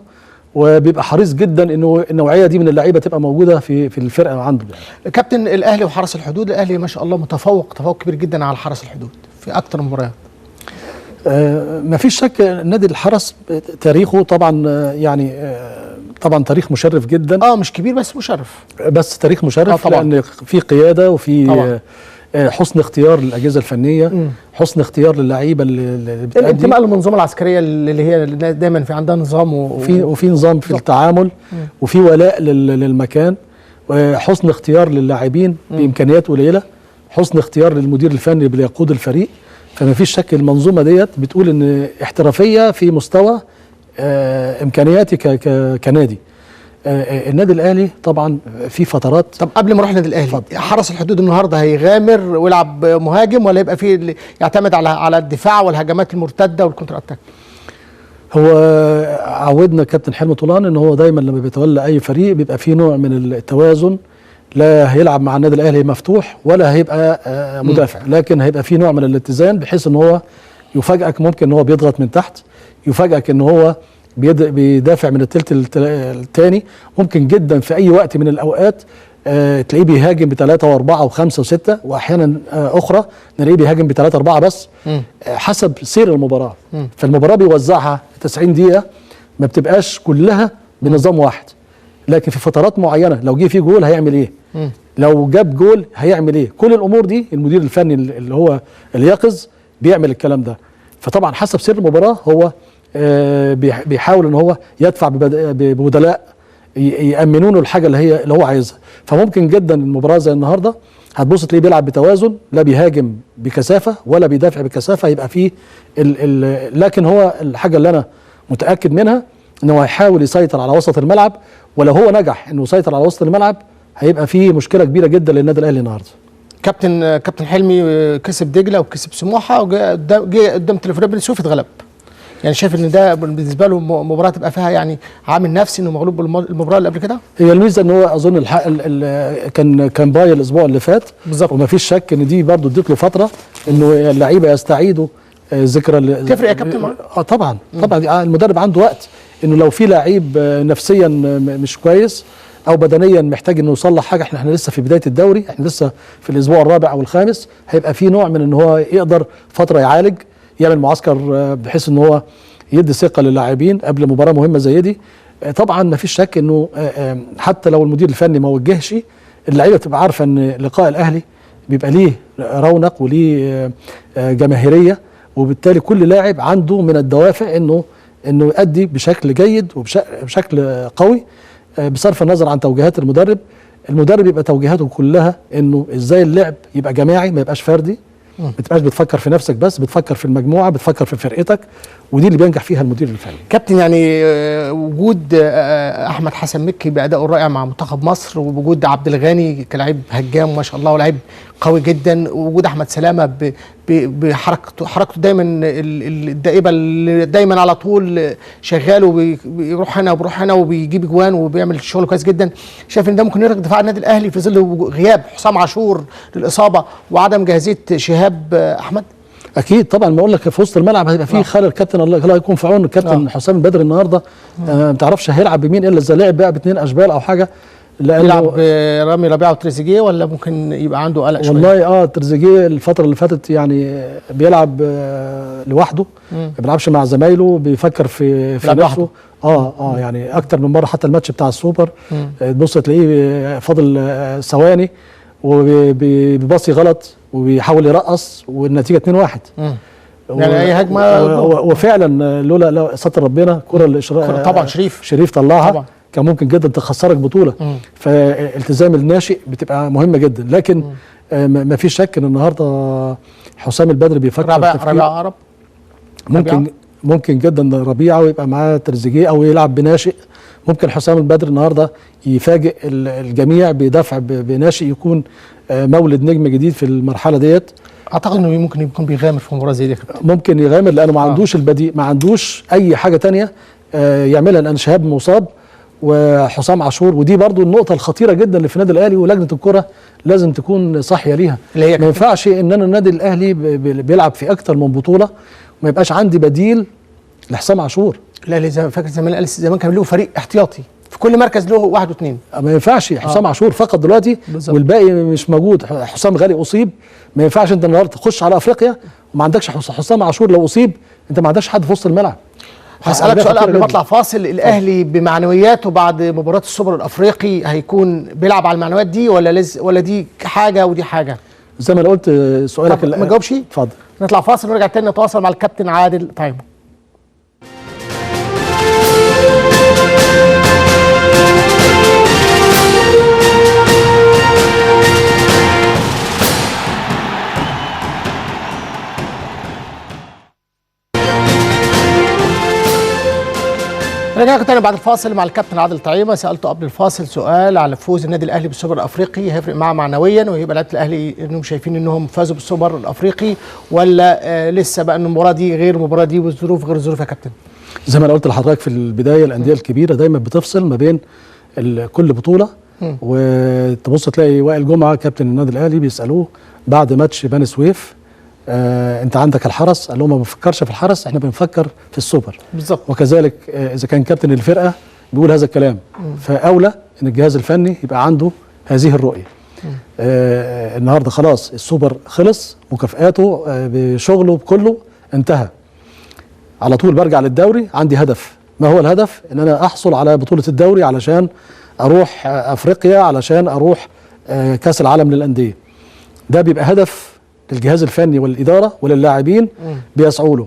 وبيبقى حريص جدا انه النوعية دي من اللعيبة تبقى موجودة في الفرقة عنده يعني. كابتن، الاهلي وحرس الحدود، الاهلي ما شاء الله متفوق تفوق كبير جدا على حرس الحدود في اكتر من مباريات. ما فيش شك نادي الحرس تاريخه طبعا يعني طبعا تاريخ مشرف جدا، مش كبير بس مشرف، بس تاريخ مشرف طبعا. لان في قيادة وفي حسن اختيار للاجهزة الفنية، حسن اختيار للعيبة اللي بتأدي، الانتماء للمنظومة العسكرية اللي هي دايما في عندها نظام وفي نظام في التعامل، وفي ولاء للمكان، وحسن اختيار للاعبين بامكانيات قليله، حسن اختيار للمدير الفني اللي بيقود الفريق. فما فيش شك المنظومة ديت بتقول ان احترافية في مستوى امكانياتي كنادي. النادي الاهلي طبعا في فترات. طب قبل ما نروح للنادي الاهلي، حرس الحدود النهارده هيغامر ويلعب مهاجم، ولا يبقى فيه يعتمد على الدفاع والهجمات المرتدة وال counter attack؟ هو عودنا كابتن حلمي طولان ان هو دايما لما بيتولى اي فريق بيبقى فيه نوع من التوازن، لا هيلعب مع النادي الاهلي مفتوح ولا هيبقى مدافع، لكن هيبقى فيه نوع من الاتزان بحيث ان هو يفاجئك، ممكن ان هو بيضغط من تحت، يفاجئك ان هو بيدافع من الثلث الثاني، ممكن جدا في اي وقت من الاوقات تلاقيه بيهاجم بثلاثة واربعة وخمسة وستة، واحيانا اخرى نلاقيه بيهاجم بثلاثة اربعة بس، حسب سير المباراة. فالمباراه بيوزعها 90 دقيقة، ما بتبقاش كلها بنظام واحد، لكن في فترات معينة لو جه فيه جول هيعمل ايه، لو جاب جول هيعمل ايه، كل الامور دي المدير الفني اللي هو اليقظ بيعمل الكلام ده. فطبعا حسب سير المباراة هو بيحاول ان هو يدفع ببدلاء يامنوا له الحاجة اللي هو عايزها. فممكن جدا المباراة زي النهارده هتبص تلاقيه بيلعب بتوازن، لا بيهاجم بكثافة ولا بيدافع بكثافة، يبقى فيه لكن هو الحاجة اللي انا متاكد منها ان هو هيحاول يسيطر على وسط الملعب، ولو هو نجح انه يسيطر على وسط الملعب هيبقى فيه مشكلة كبيرة جدا للنادي الاهلي النهارده. كابتن حلمي كسب دجله وكسب سموحه وجه قدام تليفون بني سويف اتغلب. يعني شايف ان ده بالنسبة له مباراة تبقى فيها يعني عامل نفسي انه مغلوب بالمباراة اللي قبل كده؟ هي الميزة ان هو اظن الحق كان باي الاسبوع اللي فات بالظبط، وما فيش شك ان دي برضه اديت له فترة انه اللعيبة يستعيدوا ذكرى. تفرق يا كابتن؟ طبعا طبعا المدرب عنده وقت انه لو في لعيب نفسيا مش كويس او بدنيا محتاج انه يصلح حاجة، احنا لسه في بداية الدوري، احنا لسه في الاسبوع الرابع او الخامس، هيبقى في نوع من ان هو يقدر فترة يعالج، يعمل معسكر بحيث ان هو يدي ثقة للاعبين قبل مباراة مهمة زي دي. طبعا ما فيش شك انه حتى لو المدير الفني ما وجهش، اللعيبة بتبقى عارفه ان لقاء الاهلي بيبقى ليه رونق وليه جماهيرية، وبالتالي كل لاعب عنده من الدوافع انه يؤدي بشكل جيد وبشكل قوي، بصرف النظر عن توجيهات المدرب. المدرب يبقى توجيهاته كلها انه ازاي اللعب يبقى جماعي، ما يبقاش فردي، ما تبقاش بتفكر في نفسك بس، بتفكر في المجموعة، بتفكر في فرقتك، ودي اللي بينجح فيها المدير الفني. كابتن، يعني وجود احمد حسن مكي بادائه الرائع مع منتخب مصر، ووجود عبد الغني كلاعب هجام ما شاء الله ولاعيب قوي جدا، ووجود احمد سلامه بحركته حركته دايما الدائبه اللي دايما على طول شغال وبيروح هنا وبيروح هنا وبيجيب اجوان وبيعمل شغل كويس جدا، شايف ان ده ممكن يرهق دفاع النادي الاهلي في ظل غياب حسام عاشور للاصابة وعدم جاهزية شهاب احمد؟ اكيد طبعا، ما اقول لك في وسط الملعب هيبقى فيه خلل. كابتن الله يكون في عون الكابتن حسام البدري النهارده، ما تعرفش هيلعب بمين الا اذا لعب بقى باثنين اشبال او حاجة، لانه يلعب رامي ربيعة وتريزيجيه، ولا ممكن يبقى عنده قلق شوية؟ والله تريزيجيه الفترة اللي فاتت يعني بيلعب لوحده، ما بيلعبش مع زمايله، بيفكر في نفسه. يعني اكتر من مرة، حتى الماتش بتاع السوبر تبص تلاقيه فاضل ثواني وبيباصي غلط وبيحاول يرقص والنتيجة 2-1. يعني اي هجمة وفعلا لولا ستر ربنا كره الاشراق طبعا شريف طلعها طبعا، كان ممكن جدا تخسرك بطوله. فالتزام الناشئ بتبقى مهمة جدا، لكن ما فيش شك ان النهارده حسام البدري بيفكر ربيعة اقرب، ممكن جدا ربيعة ويبقى معاه تريزيجيه او يلعب بناشئ. ممكن حسام البدري النهارده يفاجئ الجميع بدفع بناشئ يكون مولد نجم جديد في المرحلة ديت. اعتقد انه ممكن يكون بيغامر في مباراة زي دي. ممكن يغامر لانه ما عندوش البديل، ما عندوش اي حاجة ثانية يعملها، لان شهاب مصاب وحسام عاشور، ودي برضو النقطة الخطيرة جدا اللي في النادي الاهلي، ولجنه الكره لازم تكون صاحية ليها. ما ينفعش ان انا النادي الاهلي بيلعب في اكتر من بطوله وما يبقاش عندي بديل لحسام عاشور. الاهلي زي فاكر زمان، الاهلي زمان كان له فريق احتياطي في كل مركز له 1 و2. ما ينفعش حسام عاشور فقط دلوقتي بالزبط. والباقي مش موجود. حسام غالي اصيب، ما ينفعش انت النهارده تخش على افريقيا وما عندكش حسام عاشور، لو اصيب انت ما عندكش حد في وسط الملعب. هسألك سؤال قبل ما اطلع فاصل، الاهلي بمعنوياته بعد مباراة السوبر الافريقي هيكون بيلعب على المعنويات دي ولا ولا دي حاجة ودي حاجة؟ زي ما انا قلت سؤالك ما جاوبش. اتفضل. نطلع فاصل ونرجع تاني نتواصل مع الكابتن عادل طعيمه. رجعنا تاني بعد الفاصل مع الكابتن عادل طعيمه. سالته قبل الفاصل سؤال على فوز النادي الاهلي بالسوبر الافريقي، هيفرق معاه معنويا وهيبقى لعيبة الاهلي انهم شايفين انهم فازوا بالسوبر الافريقي ولا لسه بقى ان المباراة دي غير المباراة دي والظروف غير الظروف يا كابتن؟ زي ما انا قلت لحضرتك في البداية، الاندية الكبيرة دايما بتفصل ما بين كل بطوله، وتبص تلاقي وائل جمعه كابتن النادي الاهلي بيسالوه بعد ماتش بني سويف، انت عندك الحرس، قال لهم ما بنفكرش في الحرس، احنا بنفكر في السوبر. بالظبط. وكذلك اذا كان كابتن الفرقة بيقول هذا الكلام، فاولى ان الجهاز الفني يبقى عنده هذه الرؤية. النهارده خلاص السوبر خلص، مكافآته بشغله بكله انتهى. على طول برجع للدوري، عندي هدف. ما هو الهدف؟ ان انا احصل على بطوله الدوري علشان اروح افريقيا، علشان اروح كاس العالم للاندية. ده بيبقى هدف للجهاز الفني والإدارة وللاعبين بيسعوا له.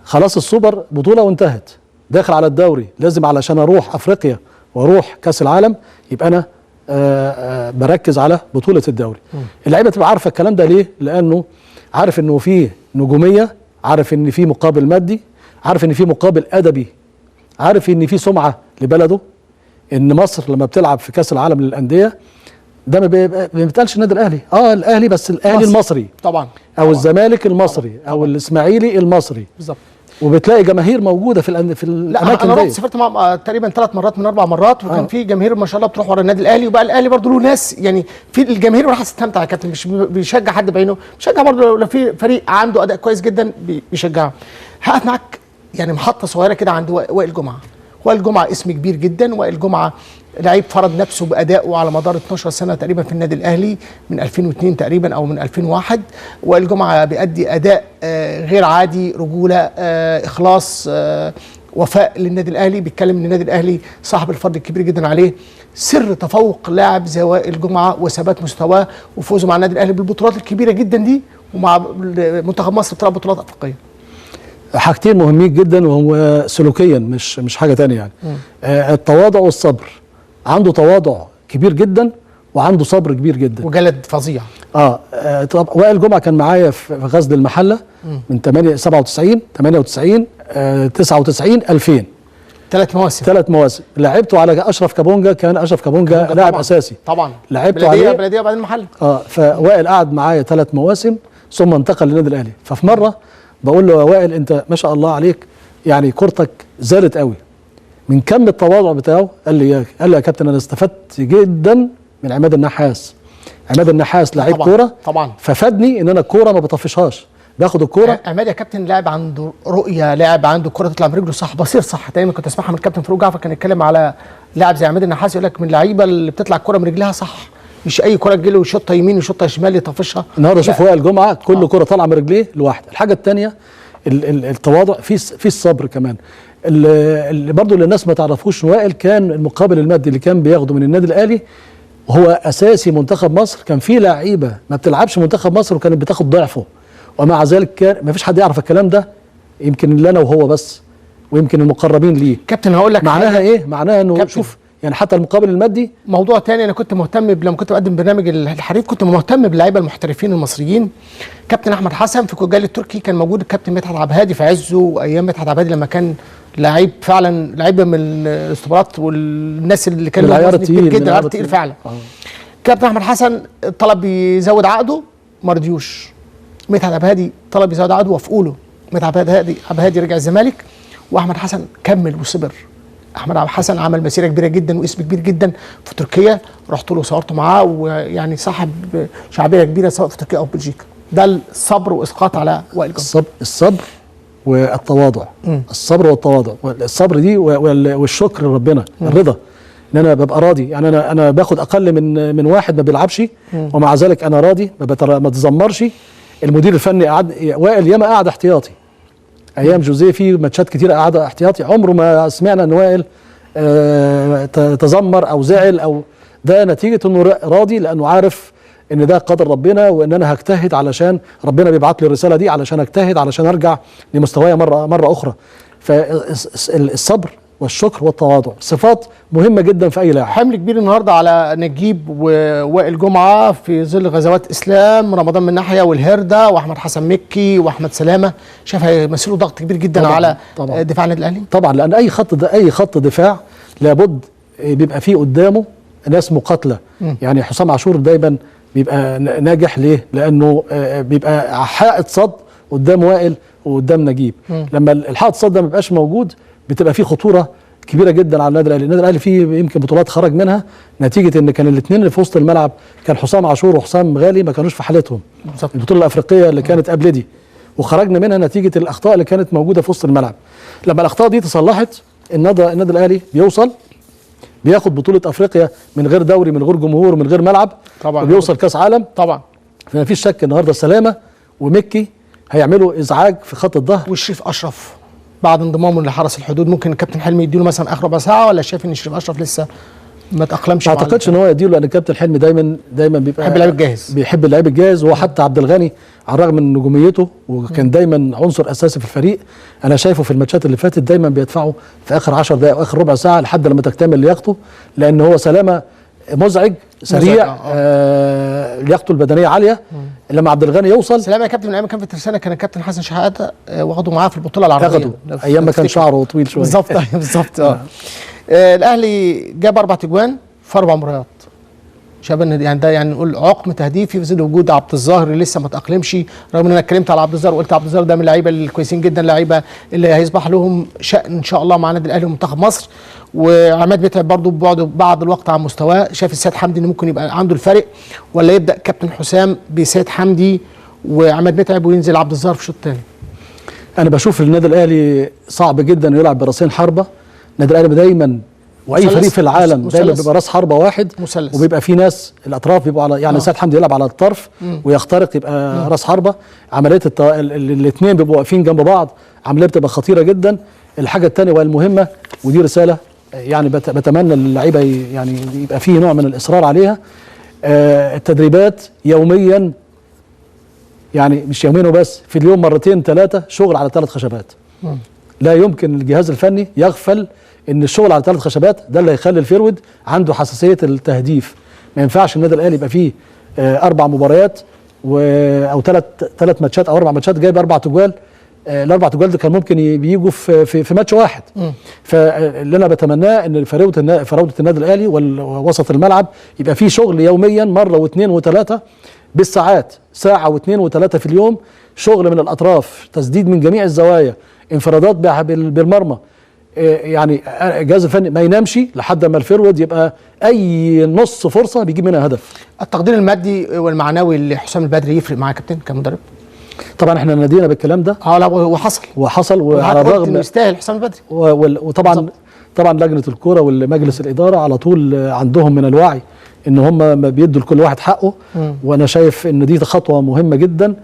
خلاص السوبر بطولة وانتهت، داخل على الدوري، لازم علشان أروح أفريقيا وأروح كأس العالم يبقى أنا بركز على بطولة الدوري. اللعيبة تبقى عارفة الكلام ده ليه؟ لأنه عارف إنه فيه نجومية، عارف إن فيه مقابل مادي، عارف إن فيه مقابل أدبي، عارف إن فيه سمعة لبلده، إن مصر لما بتلعب في كأس العالم للأندية ده ما بيتقالش النادي الاهلي، الاهلي بس، الاهلي المصري طبعا، او الزمالك المصري طبعًا. او الاسماعيلي المصري بالظبط. وبتلاقي جماهير موجودة في الاماكن دي. انا رحت سافرت مع تقريبا 3 مرات من 4 مرات، وكان في جماهير ما شاء الله بتروح ورا النادي الاهلي، وبقى الاهلي برضه له ناس، يعني في الجماهير راح تستمتع يا كابتن، مش بيشجع حد بعينه، بيشجع برضه لو في فريق عنده اداء كويس جدا بيشجعه. هقف معاك يعني محطة صغيرة كده عند وائل جمعه. وائل جمعه اسم كبير جدا، وائل جمعه لعيب فرض نفسه بأدائه على مدار 12 سنة تقريبا في النادي الأهلي من 2002 تقريبا أو من 2001. وائل جمعة بيأدي أداء غير عادي، رجولة، إخلاص، وفاء للنادي الأهلي. بيتكلم إن النادي الأهلي صاحب الفضل الكبير جدا عليه. سر تفوق لاعب زي وائل جمعة وثبات مستواه وفوزه مع النادي الأهلي بالبطولات الكبيرة جدا دي ومع منتخب مصر بتلعب بطولات أفريقية. حاجتين مهمين جدا، وهو سلوكيا مش حاجة تانية يعني. التواضع والصبر. عنده تواضع كبير جدا وعنده صبر كبير جدا وجلد فظيع. طب وائل جمعه كان معايا في غزل المحلة من 97 98 99 2000، 3 مواسم. 3 مواسم لعبته على اشرف كابونجا، كان اشرف كابونجا لاعب اساسي طبعا، لعبته عليه بلديه وبعدين المحلة. فوائل قعد معايا 3 مواسم ثم انتقل للنادي الاهلي. ففي مرة بقول له يا وائل انت ما شاء الله عليك، يعني كورتك زادت قوي، من كم التواضع بتاعه. قال لي يا كابتن انا استفدت جدا من عماد النحاس. عماد النحاس لعيب كورة طبعا، ففادني ان انا الكورة ما بطفشهاش، باخد الكورة. عماد يا كابتن لاعب عنده رؤية، لاعب عنده الكورة تطلع من رجله صح، بصير صح. دايما كنت اسمعها من الكابتن فاروق جعفر، كان يتكلم على لاعب زي عماد النحاس يقول لك من اللعيبة اللي بتطلع الكورة من رجلها صح، مش اي كورة تجيله وشوطه يمين وشوطه شمال يطفشها. النهارده شوف وائل جمعه كل كورة طالعه من رجليه لوحده. الحاجة الثانية التواضع، في الصبر كمان. اللي برضه اللي الناس ما تعرفوش، وائل كان المقابل المادي اللي كان بياخده من النادي الاهلي وهو اساسي منتخب مصر، كان في لعيبة ما بتلعبش منتخب مصر وكانت بتاخد ضعفه، ومع ذلك كان ما فيش حد يعرف الكلام ده، يمكن اللي انا وهو بس ويمكن المقربين ليه. كابتن هقول لك معناها ايه؟ معناها انه شوف يعني حتى المقابل المادي موضوع تاني. انا كنت مهتم لما كنت بقدم برنامج الحريف كنت مهتم باللعيبه المحترفين المصريين. كابتن احمد حسن في كوجالي التركي كان موجود، الكابتن مدحت عبد الهادي في عزه، وايام مدحت عبد الهادي لما كان لعيب فعلا، لعيبة من الاستبارات والناس اللي كان العيار التقيل جدا، العيار التقيل فعلا. كابتن احمد حسن طلب يزود عقده ما رضيوش. مدحت عبد الهادي طلب يزود عقده وافقوا له. مدحت عبد الهادي رجع الزمالك، واحمد حسن كمل وصبر. احمد عبد الحسن عمل مسيره كبيرة جدا واسم كبير جدا في تركيا، رحت له وصورته معاه، ويعني صاحب شعبية كبيرة سواء في تركيا او بلجيكا. ده الصبر واسقاط على وائل جمعه. الصبر والتواضع. الصبر والتواضع، الصبر دي والشكر لربنا، الرضا ان انا ببقى راضي. يعني انا باخد اقل من واحد ما بيلعبش، ومع ذلك انا راضي، ما بتذمرش. المدير الفني قعد وائل ياما قعد احتياطي ايام جوزيه، في ماتشات كتيرة قعد احتياطي، عمره ما سمعنا ان وائل تذمر او زعل، او ده نتيجة انه راضي لانه عارف ان ده قدر ربنا، وان انا هجتهد علشان ربنا بيبعت لي الرسالة دي علشان اجتهد علشان ارجع لمستوايا مرة اخرى. فالصبر والشكر والتواضع صفات مهمة جدا في اي لاعب. حمل كبير النهارده على نجيب ووائل جمعه في ظل غزوات اسلام رمضان من ناحية، والهرده واحمد حسن مكي واحمد سلامه، شايف هيمثلوا ضغط كبير جدا طبعًا على طبعًا دفاع النادي الاهلي. طبعا، لان اي خط دفاع لابد بيبقى فيه قدامه ناس مقاتله. يعني حسام عاشور دايما بيبقى ناجح ليه؟ لانه بيبقى حائط صد قدام وائل وقدام نجيب. لما الحائط صد ده ما بيبقاش موجود بتبقى فيه خطورة كبيرة جدا على النادي الاهلي. النادي الاهلي فيه يمكن بطولات خرج منها نتيجة ان كان الاثنين اللي في وسط الملعب كان حسام عاشور وحسام غالي ما كانوش في حالتهم. البطولة الافريقية اللي كانت قبل دي وخرجنا منها نتيجة الاخطاء اللي كانت موجودة في وسط الملعب. لما الاخطاء دي تصلحت النادي الاهلي بيوصل بياخد بطوله افريقيا من غير دوري، من غير جمهور، من غير ملعب، طبعا، وبيوصل كاس عالم طبعا. فما فيش شك النهارده سلامه ومكي هيعملوا ازعاج في خط الظهر. والشريف اشرف بعد انضمامه لحرس الحدود ممكن الكابتن حلمي يديله مثلا اخر ربع ساعة، ولا شايف ان شريف اشرف لسه ما تاقلمش؟ ما اعتقدش ان هو يديله، لان الكابتن حلمي دايما بيبقى بيحب اللعيب الجاهز، بيحب اللعيب الجاهز. وحتى عبد الغني على الرغم من نجوميته وكان دايما عنصر اساسي في الفريق، انا شايفه في الماتشات اللي فاتت دايما بيدفعه في اخر 10 دقائق واخر ربع ساعة لحد لما تكتمل لياقته، لان هو سلامه مزعج سريع، لياقته البدنية عالية. لما عبد الغني يوصل سلامه يا كابتن، من ايام كان في الترسانه كان الكابتن حسن شحاته واخده معاه في البطولة العربية، اخده ايام ما كان شعره طويل شوية. بالظبط بالظبط. الاهلي جاب 4 اجوان في 4 مباريات، شايف ان يعني ده يعني نقول عقم تهديفي في ظل وجود عبد الظاهر اللي لسه ما تاقلمش، رغم ان انا اتكلمت على عبد الظاهر وقلت عبد الظاهر ده من اللعيبة الكويسين جدا، اللعيبة اللي هيصبح لهم شأن ان شاء الله مع النادي الاهلي ومنتخب مصر. وعماد متعب برضه بعده بعض الوقت عن مستواه، شايف السيد حمدي ان ممكن يبقى عنده الفرق، ولا يبدا كابتن حسام بسيد حمدي وعماد متعب وينزل عبد الظاهر في الشوط الثاني؟ انا بشوف النادي الاهلي صعب جدا يلعب براسين حربه. النادي الاهلي دايما واي فريق في العالم دايما بيبقى راس حربه واحد مثلث، وبيبقى في ناس الاطراف بيبقوا على يعني سيد حمدي يلعب على الطرف ويخترق يبقى راس حربه. عملية الاثنين بيبقوا واقفين جنب بعض، عملية بتبقى خطيرة جدا. الحاجة الثانية والمهمه، ودي رسالة يعني بتمنى اللعيبة يعني يبقى فيه نوع من الاصرار عليها، التدريبات يوميا، يعني مش يومين وبس، في اليوم مرتين ثلاثة شغل على 3 خشبات. لا يمكن الجهاز الفني يغفل ان الشغل على 3 خشبات ده اللي هيخلي ال forward عنده حساسية التهديف. ما ينفعش النادي الاهلي يبقى فيه 4 مباريات او 3 ماتشات او 4 ماتشات جايب 4 تجوال، ال4 تجوال ده كان ممكن بيجوا في ماتش واحد. فاللي انا بتمناه ان فراوده النادي الاهلي ووسط الملعب يبقى فيه شغل يوميا مرة واثنين وثلاثة بالساعات، ساعة واثنين وثلاثة في اليوم، شغل من الاطراف، تسديد من جميع الزوايا، انفرادات بالمرمى. يعني الجهاز الفني ما ينامش لحد ما الفيرود يبقى اي نص فرصة بيجيب منها هدف. التقدير المادي والمعنوي لحسام البدري يفرق معاه كابتن كمدرب؟ طبعا احنا نادينا بالكلام ده. لا وحصل وعلى الرغم يستاهل حسام البدري. وطبعا بالزبط. طبعا لجنة الكورة والمجلس الادارة على طول عندهم من الوعي ان هم ما بيدوا لكل واحد حقه. وانا شايف ان دي خطوة مهمة جدا،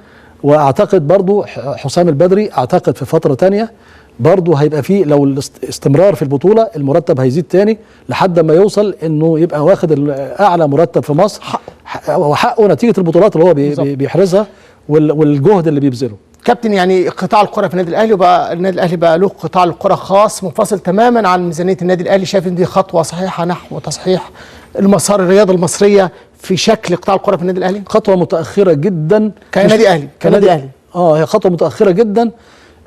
واعتقد برضو حسام البدري اعتقد في فترة ثانية برضه هيبقى فيه لو الاستمرار في البطولة المرتب هيزيد تاني لحد ما يوصل انه يبقى واخد اعلى مرتب في مصر، وحقه نتيجة البطولات اللي هو بيحرزها والجهد اللي بيبذله. كابتن يعني قطاع الكره في النادي الاهلي، وبقى النادي الاهلي بقى له قطاع الكره خاص منفصل تماما عن ميزانية النادي الاهلي، شايف ان دي خطوة صحيحه نحو تصحيح المسار الرياضة المصرية في شكل قطاع الكره في النادي الاهلي؟ خطوة متاخرة جدا كنادي اهلي، كنادي اهلي هي خطوة متاخرة جدا،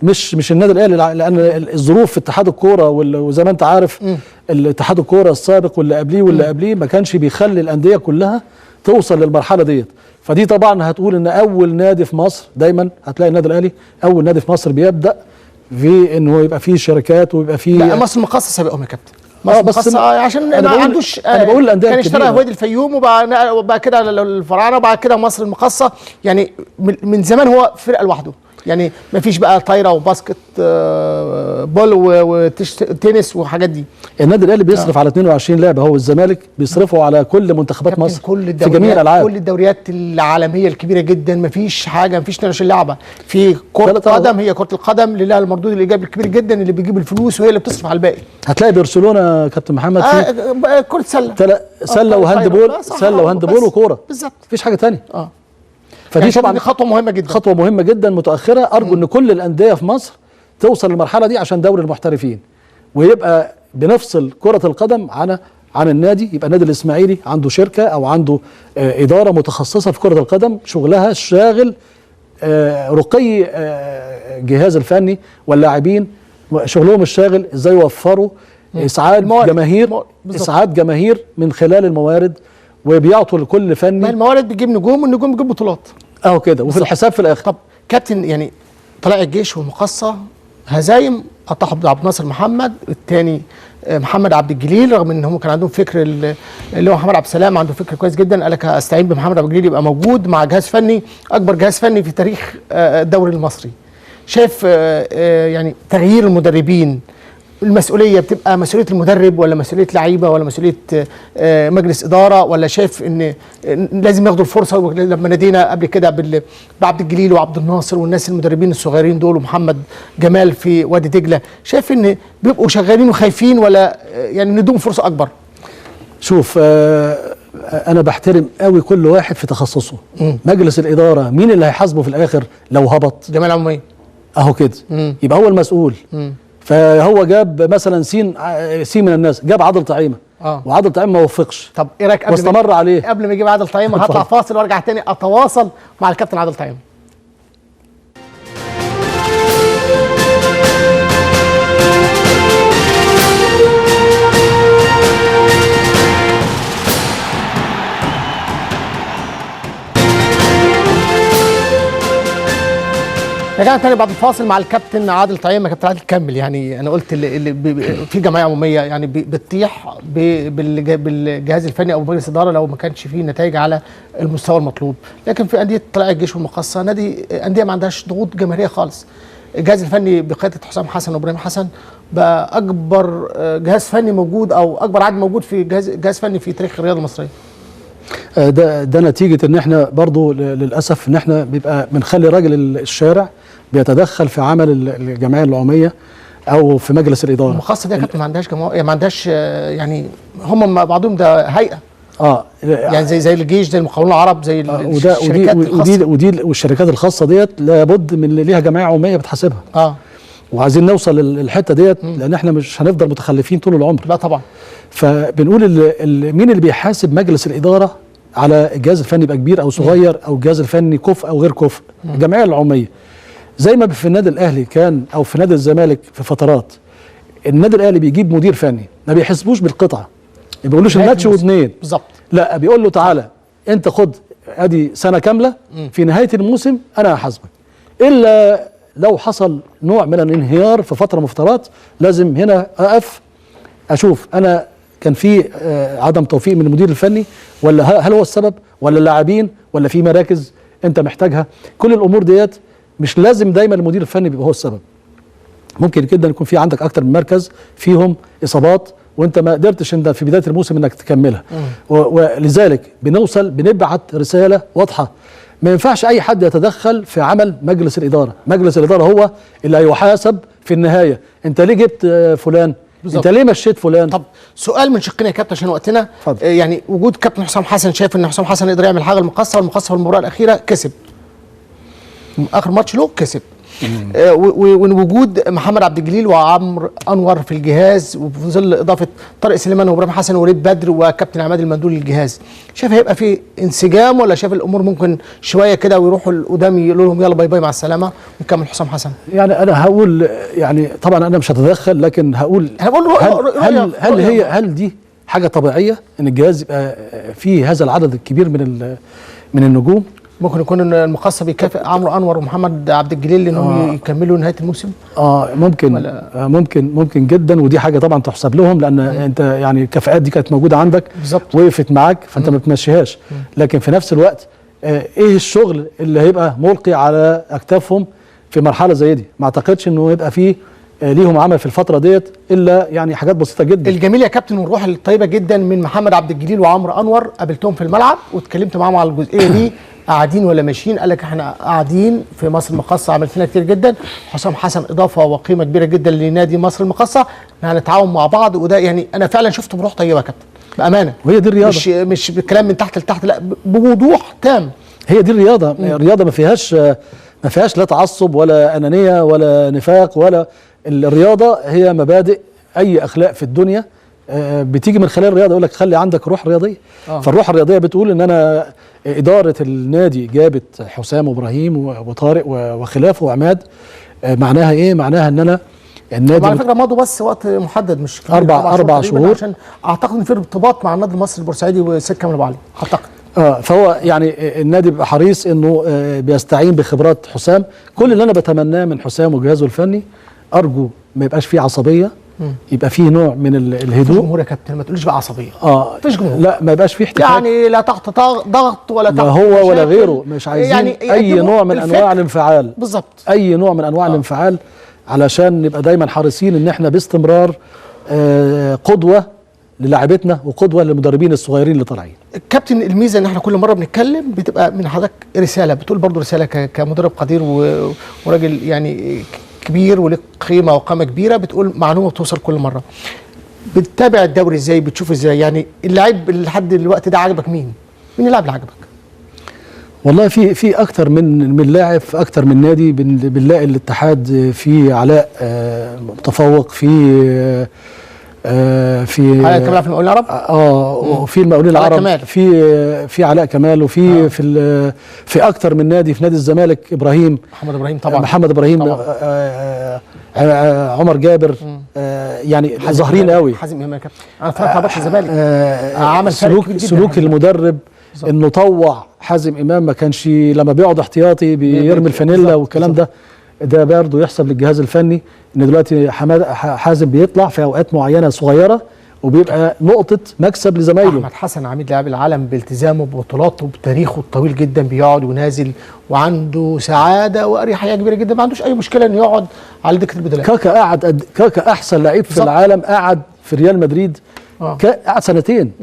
مش النادي الاهلي، لان الظروف في اتحاد الكورة وزي ما انت عارف الاتحاد الكورة السابق واللي قبليه واللي قبليه ما كانش بيخلي الاندية كلها توصل للمرحلة ديت. فدي طبعا هتقول ان اول نادي في مصر، دايما هتلاقي النادي الاهلي اول نادي في مصر بيبدا في انه يبقى فيه شركات ويبقى فيه. لا مصر المقاصه سابقهم يا كابتن، مصر بس عشان ما عندوش. انا بقول الاندية كان اشترى وادي الفيوم وبعد كده الفراعنة وبعد كده مصر المقاصه، يعني من زمان هو فرقه لوحده. يعني ما فيش بقى طايره و basket ball وتنس وحاجات دي. النادي الاهلي بيصرف على 22 لعبه، هو الزمالك بيصرفوا على كل منتخبات مصر كل في جميع الالعاب، كل الدوريات العالمية الكبيرة جدا، ما فيش حاجة، ما فيش 22 لعبه. في كره قدم، هي كره القدم اللي لها المردود الايجابي الكبير جدا اللي بيجيب الفلوس وهي اللي بتصرف على الباقي. هتلاقي برشلونة كابتن محمد في كره سله، سله و handball، سله و handball وكوره بالظبط، مفيش حاجة ثانية. فدي يعني طبعا خطوة مهمة جدا، خطوة مهمة جدا متاخرة. ارجو ان كل الاندية في مصر توصل للمرحلة دي عشان دوري المحترفين، ويبقى بنفصل كره القدم عن النادي. يبقى النادي الاسماعيلي عنده شركة او عنده ادارة متخصصة في كره القدم، شغلها الشاغل رقي الجهاز الفني واللاعبين، شغلهم الشاغل ازاي يوفروا اسعاد جماهير، اسعاد جماهير من خلال الموارد، وبيعطوا لكل فني. ما الموارد بتجيب نجوم والنجوم بتجيب بطولات اهو كده، وفي الحساب في الاخر. طب كابتن، يعني طلائع الجيش والمقصه هزايم، قطعوا عبد الناصر محمد، الثاني محمد عبد الجليل، رغم ان هم كان عندهم فكر اللي هو محمد عبد السلام عنده فكر كويس جدا، قال لك استعين بمحمد عبد الجليل يبقى موجود مع جهاز فني، اكبر جهاز فني في تاريخ الدوري المصري. شايف يعني تغيير المدربين، المسؤولية بتبقى مسؤولية المدرب ولا مسؤولية لعيبة ولا مسؤولية مجلس ادارة، ولا شايف ان لازم ياخدوا الفرصة؟ لما نادينا قبل كده بعبد الجليل وعبد الناصر والناس المدربين الصغيرين دول ومحمد جمال في وادي دجله، شايف ان بيبقوا شغالين وخايفين ولا يعني ندوم فرصة اكبر؟ شوف، انا بحترم قوي كل واحد في تخصصه. مجلس الادارة مين اللي هيحاسبه في الاخر لو هبط؟ جمال عموميه اهو كده، يبقى هو المسؤول. فهو جاب مثلا سين من الناس، جاب عادل طعيمه، وعادل طعيمه ما وفقش. طب ايه رايك واستمر عليه؟ قبل ما يجيب عادل طعيمه هطلع فاصل وارجع تاني اتواصل مع الكابتن عادل طعيمه. رجعنا تاني بعد الفاصل مع الكابتن عادل طعيمه. كابتن عادل كمل، يعني انا قلت اللي في جمعية عموميه يعني بتطيح بالجهاز الفني او مجلس الادارة لو ما كانش فيه نتائج على المستوى المطلوب، لكن في اندية طلائع الجيش والمقصه، نادي اندية ما عندهاش ضغوط جماهيرية خالص. الجهاز الفني بقيادة حسام حسن وابراهيم حسن بقى اكبر جهاز فني موجود او اكبر عدد موجود في جهاز فني في تاريخ الرياضة المصرية. ده نتيجة ان احنا برضو للاسف ان احنا بيبقى بنخلي راجل الشارع بيتدخل في عمل الجمعية العمومية او في مجلس الادارة. المقاصه دي يا كابتن ما عندهاش جماعة، ما عندهاش يعني هم بعضهم ده هيئة يعني زي الجيش، زي المقاولون العرب، زي الشركات الخاصة، ودي والشركات الخاصة ديت لابد من اللي ليها جمعية عموميه بتحاسبها. وعايزين نوصل للحتة ديت، لان احنا مش هنفضل متخلفين طول العمر. لا طبعا. فبنقول مين اللي بيحاسب مجلس الادارة على الجهاز الفني يبقى كبير او صغير، او الجهاز الفني كفء او غير كفء؟ الجمعية العمومية. زي ما في النادي الاهلي كان او في نادي الزمالك في فترات، النادي الاهلي بيجيب مدير فني ما بيحسبوش بالقطعه، ما بيقولوش الماتش واثنين بالظبط، لا بيقول له تعالى انت خد ادي سنة كاملة، في نهاية الموسم انا هحاسبك. الا لو حصل نوع من الانهيار في فترة من الفترات لازم هنا اقف اشوف انا كان في عدم توفيق من المدير الفني، ولا هل هو السبب، ولا اللاعبين، ولا في مراكز انت محتاجها. كل الامور ديت مش لازم دايما المدير الفني بيبقى هو السبب، ممكن جدا يكون في عندك اكتر من مركز فيهم اصابات وانت ما قدرتش انت في بداية الموسم انك تكملها. ولذلك بنوصل بنبعت رسالة واضحة، ما ينفعش اي حد يتدخل في عمل مجلس الادارة. مجلس الادارة هو اللي هيحاسب في النهاية، انت ليه جبت فلان؟ بالزبط. انت ليه مشيت فلان؟ طب سؤال من شقنا يا كابتن عشان وقتنا. يعني وجود كابتن حسام حسن، شايف ان حسام حسن يقدر يعمل حاجة المقصه؟ والمقصه في المباراة الاخيرة كسب اخر ماتش له كسب. ووجود محمد عبد الجليل وعمرو انور في الجهاز، وفي ظل اضافه طارق سليمان وابراهيم حسن ووليد بدر وكابتن عماد المندول للجهاز، شايف هيبقى في انسجام، ولا شايف الامور ممكن شوية كده ويروحوا لقدام يقولوا لهم يلا bye bye مع السلامة ونكمل حسام حسن؟ يعني انا هقول، يعني طبعا انا مش هتدخل، لكن هقول هل هل دي حاجة طبيعية ان الجهاز يبقى فيه هذا العدد الكبير من النجوم؟ ممكن يكون المقصه بيكافئ عمرو انور ومحمد عبد الجليل انهم يكملوا نهاية الموسم. ممكن، ممكن جدا، ودي حاجة طبعا تحسب لهم، لان انت يعني الكفاءات دي كانت موجودة عندك بالظبط، وقفت معاك، فانت ما بتمشيهاش. لكن في نفس الوقت ايه الشغل اللي هيبقى ملقي على اكتافهم في مرحلة زي دي. ما اعتقدش انه يبقى فيه ليهم عمل في الفترة ديت الا يعني حاجات بسيطة جدا. الجميل يا كابتن والروح الطيبة جدا من محمد عبد الجليل وعمرو انور، قابلتهم في الملعب واتكلمت معاهم على الجزئية دي، قاعدين ولا ماشيين؟ قال لك احنا قاعدين في مصر المقاصه، عملت لنا كتير جدا. حسام حسن اضافه وقيمه كبيرة جدا لنادي مصر المقاصه، هنتعاون مع بعض. وده يعني انا فعلا شفته بروح طيبة يا كابتن بامانه، وهي دي الرياضة، مش بالكلام من تحت لتحت، لا بوضوح تام. هي دي الرياضة. الرياضة ما فيهاش لا تعصب ولا انانية ولا نفاق ولا، الرياضة هي مبادئ اي اخلاق في الدنيا بتيجي من خلال الرياضة. يقول لك خلي عندك روح رياضية. فالروح الرياضية بتقول ان انا ادارة النادي جابت حسام وابراهيم وطارق وخلافه وعماد، معناها ايه؟ معناها ان انا النادي على فكرة مضوا بس وقت محدد مش كبير، اربع شهور، عشان اعتقد ان في ارتباط مع النادي المصري البورسعيدي والسيد كامل ابو علي اعتقد. فهو يعني النادي بيبقى حريص انه بيستعين بخبرات حسام. كل اللي انا بتمناه من حسام وجهازه الفني، ارجو ما يبقاش فيه عصبية، يبقى فيه نوع من الهدوء. جمهور يا كابتن ما تقوليش بقى عصبية. مفيش جمهور، لا ما يبقاش فيه احتكاك، يعني لا تحت ضغط ولا تحت لا هو ولا غيره، مش عايزين يعني اي نوع من انواع الانفعال. بالظبط، اي نوع من انواع الانفعال، علشان نبقى دايما حريصين ان احنا باستمرار قدوة للاعبتنا وقدوه للمدربين الصغيرين اللي طالعين. كابتن الميزة ان احنا كل مرة بنتكلم بتبقى من حضرتك رسالة، بتقول برضو رسالة كمدرب قدير وراجل يعني كبير ولك قيمة وقامه كبيرة، بتقول معلومة بتوصل كل مرة. بتتابع الدوري ازاي؟ بتشوف ازاي؟ يعني اللاعب لحد الوقت ده عجبك مين؟ مين اللاعب اللي عجبك؟ والله في اكتر من لاعب في اكتر من نادي. بنلاقي الاتحاد في علاء متفوق، في علاء كمال في المقاولين العرب، وفي المقاولين العرب في علاء كمال، وفي في اكتر من نادي. في نادي الزمالك ابراهيم، محمد ابراهيم طبعا، محمد ابراهيم، طبعا. عمر جابر، يعني ظاهرين قوي. حازم امام يا كابتن، انا اتفرجت على ماتش الزمالك، عمل سلوك المدرب انه طوع حازم امام، ما كانش لما بيقعد احتياطي بيرمي الفانيلا والكلام ده، ده برضه يحسب للجهاز الفني ان دلوقتي حازم بيطلع في اوقات معينة صغيرة وبيبقى نقطة مكسب لزمايله. احمد حسن عميد لاعب العالم بالتزامه ببطولاته بتاريخه الطويل جدا، بيقعد ونازل وعنده سعادة واريحيه كبيرة جدا، ما عندوش اي مشكلة انه يقعد على دكه البدلاء. كاكا قعد، كاكا احسن لعيب في العالم، قعد في ريال مدريد قعد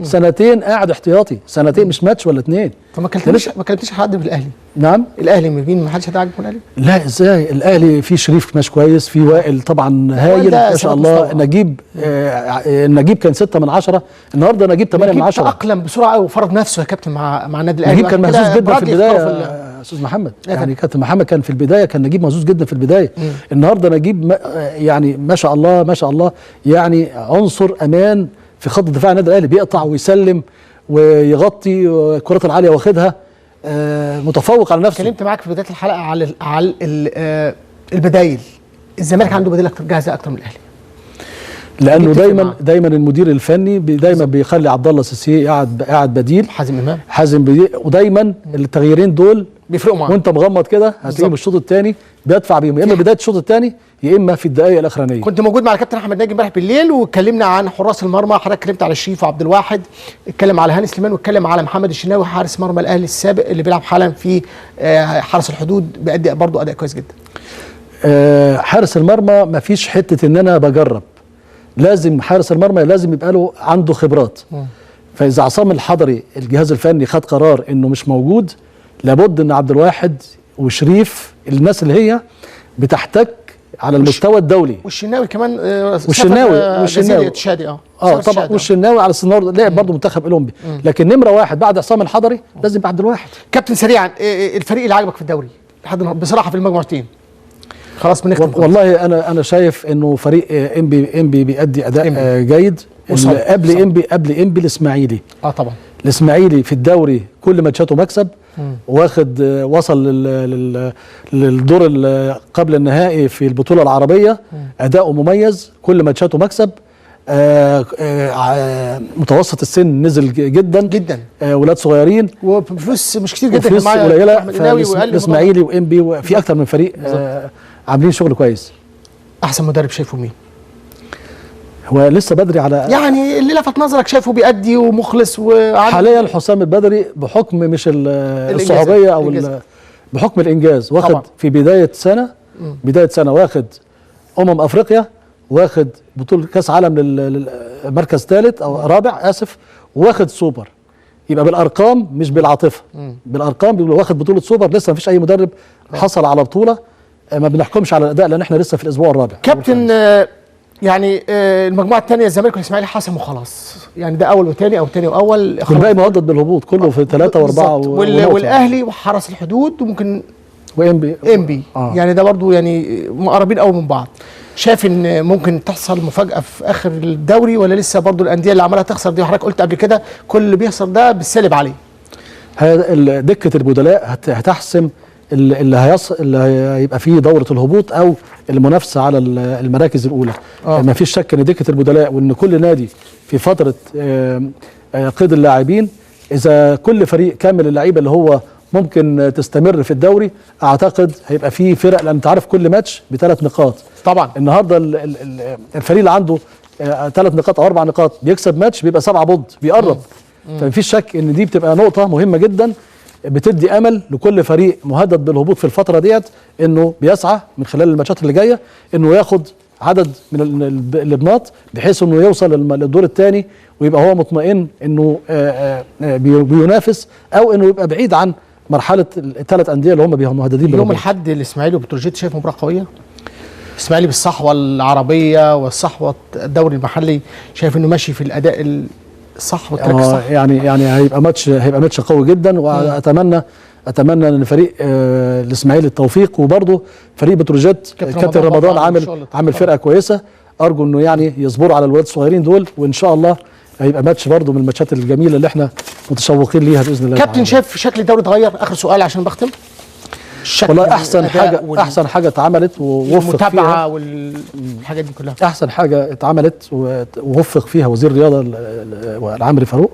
سنتين قاعد احتياطي، سنتين مش ماتش ولا اتنين. فما كلمتش حد في الاهلي؟ نعم، الاهلي مين؟ ما حدش هتعجبه الاهلي؟ لا ازاي، الاهلي في شريف ماشي كويس، في وائل طبعا هايل ما شاء الله، نجيب نجيب كان 6 من 10، النهارده نجيب 8 من 10. تأقلم بسرعة وفرض نفسه يا كابتن مع النادي الاهلي. نجيب كان مهزوز جدا في البداية استاذ محمد، يعني كابتن محمد كان في البداية، كان نجيب مهزوز جدا في البداية. النهارده نجيب يعني ما شاء الله ما شاء الله، يعني عنصر امان في خط دفاع النادي الاهلي، بيقطع ويسلم ويغطي الكرات العالية واخدها، متفوق على نفسه. اتكلمت معاك في بداية الحلقة على البدايل، الزمالك عنده بديل اكتر جاهزة اكتر من الاهلي، لانه دايما المدير الفني دايما بيخلي عبد الله سيسي قاعد بديل، حازم امام، حازم بديل، ودايما التغييرين دول بيفرقوا معاه. وانت مغمض كده هتلاقيهم الشوط الثاني بيدفع بيهم، يا اما بداية الشوط الثاني يا اما في الدقائق الاخرانية. كنت موجود مع الكابتن احمد ناجي امبارح بالليل واتكلمنا عن حراس المرمى، حضرتك اتكلمت على شريف وعبد الواحد، اتكلم على هاني سليمان، واتكلم على محمد الشناوي حارس مرمى الاهلي السابق اللي بيلعب حالا في حرس الحدود، بيأدي برضه اداء كويس جدا. حارس المرمى ما فيش حتة ان انا بجرب، لازم حارس المرمى لازم يبقى له عنده خبرات. فاذا عصام الحضري الجهاز الفني خد قرار انه مش موجود، لابد ان عبد الواحد وشريف الناس اللي هي بتحتك على المستوى الدولي، والشناوي كمان، والشناوي تشادي طبعا، والشناوي على السنار لعب برضه منتخب اولمبي، لكن نمره واحد بعد عصام الحضري لازم يبقى عبد الواحد. كابتن سريعا، الفريق اللي عجبك في الدوري لحد بصراحة في المجموعتين؟ خلاص بنختم. والله انا شايف انه فريق انبي بيأدي اداء جيد. قبل انبي الاسماعيلي، طبعا الاسماعيلي في الدوري كل ماتشاته مكسب، واخد وصل للدور قبل النهائي في البطولة العربية، اداؤه مميز، كل ماتشاته مكسب، متوسط السن نزل جدا جدا، ولاد صغيرين وفلوس مش كتير جدا، وفلوس قليله. الاسماعيلي وانبي وفي اكتر من فريق عاملين شغل كويس. احسن مدرب شايفه مين؟ هو لسه بدري على يعني اللي لفت نظرك شايفه بيأدي ومخلص وعامل. حاليا حسام البدري بحكم مش الصعوبيه او بحكم الانجاز، واخد في بداية سنة بداية سنة واخد افريقيا، واخد بطوله كاس عالم للمركز ثالث او رابع اسف، واخد سوبر. يبقى بالارقام مش بالعاطفه، بالارقام بيقولوا واخد بطوله سوبر، لسه ما فيش اي مدرب حصل على بطوله. ما بنحكمش على الاداء لان احنا لسه في الاسبوع الرابع. كابتن يعني المجموعة الثانية الزمالك والاسماعيلي حسموا خلاص، يعني ده اول وثاني او ثاني واول، والباقي مهدد بالهبوط كله في 3 و4 والاهلي وحرس الحدود وممكن وانبي يعني ده برضو يعني مقربين قوي من بعض. شايف ان ممكن تحصل مفاجاة في اخر الدوري ولا لسه برضو الاندية اللي عماله تخسر دي، وحضرتك قلت قبل كده كل اللي بيخسر ده بالسالب عليه؟ دكه البدلاء هتحسم اللي هيبقى فيه دوره الهبوط او المنافسة على المراكز الاولى. ما فيش شك ان دكه البدلاء وان كل نادي في فترة قيد اللاعبين، اذا كل فريق كامل اللعيبة اللي هو ممكن تستمر في الدوري، اعتقد هيبقى فيه فرق، لان انت عارف كل ماتش ب3 نقاط. طبعا النهارده الفريق اللي عنده 3 نقاط او 4 نقاط بيكسب ماتش بيبقى 7 point، بيقرب. فمفيش شك ان دي بتبقى نقطة مهمة جدا، بتدي امل لكل فريق مهدد بالهبوط في الفترة ديت، انه بيسعى من خلال الماتشات اللي جاية انه ياخد عدد من البناط بحيث انه يوصل للدور الثاني ويبقى هو مطمئن انه بينافس، او انه يبقى بعيد عن مرحلة الثلاث اندية اللي هم مهددين بالهبوط. يوم الاحد الاسماعيلي وبتروجيت، شايف مباراة قوية؟ الاسماعيلي بالصحوه العربية والصحوه الدوري المحلي، شايف انه ماشي في الاداء الصح وال track الصح؟ يعني هيبقى ماتش قوي جدا، واتمنى ان فريق الاسماعيلي التوفيق، وبرضه فريق بتروجيت كابتن رمضان عامل فرقه كويسة، ارجو انه يعني يصبروا على الولاد الصغيرين دول، وان شاء الله هيبقى ماتش برضه من الماتشات الجميلة اللي احنا متشوقين ليها باذن الله. كابتن شايف شكل الدوري اتغير؟ اخر سؤال عشان بختم. والله احسن حاجة اتعملت ووفق فيها المتابعة والحاجات دي كلها، احسن حاجة اتعملت ووفق فيها وزير الرياضة العمري فاروق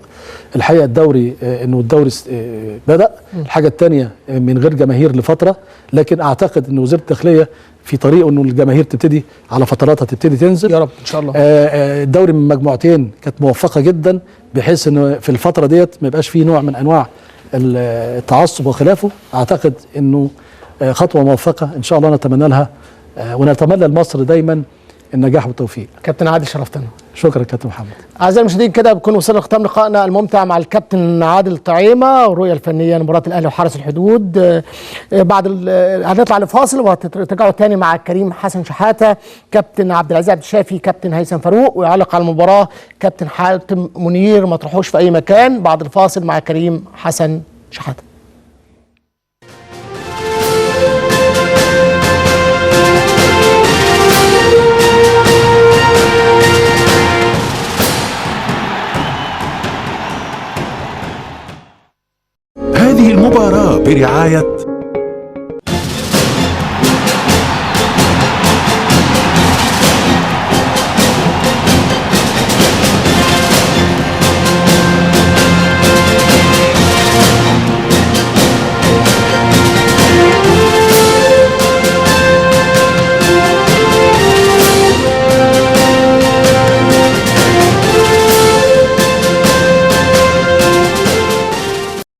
الحقيقة، الدوري انه الدوري بدا. الحاجة الثانية من غير جماهير لفترة، لكن اعتقد ان وزير الداخلية في طريقه انه الجماهير تبتدي على فتراتها تبتدي تنزل يا رب ان شاء الله. الدوري من مجموعتين كانت موفقة جدا، بحيث انه في الفترة ديت ما يبقاش فيه نوع من انواع التعصب وخلافه. اعتقد انه خطوة موفقة ان شاء الله، نتمنى لها ونتمنى لمصر دايما النجاح والتوفيق. كابتن عادل شرفتنا. شكرا كابتن محمد. اعزائي المشاهدين، كده بنكون وصلنا لختام لقائنا الممتع مع الكابتن عادل طعيمه والرؤية الفنية لمباراة الاهلي وحرس الحدود. بعد هنطلع لفاصل وهترجعوا تاني مع كريم حسن شحاته، كابتن عبد العزيز عبد الشافي، كابتن هيثم فاروق، ويعلق على المباراة كابتن حاتم منير. ما تروحوش في اي مكان، بعد الفاصل مع كريم حسن شحاته. هذه المباراة برعاية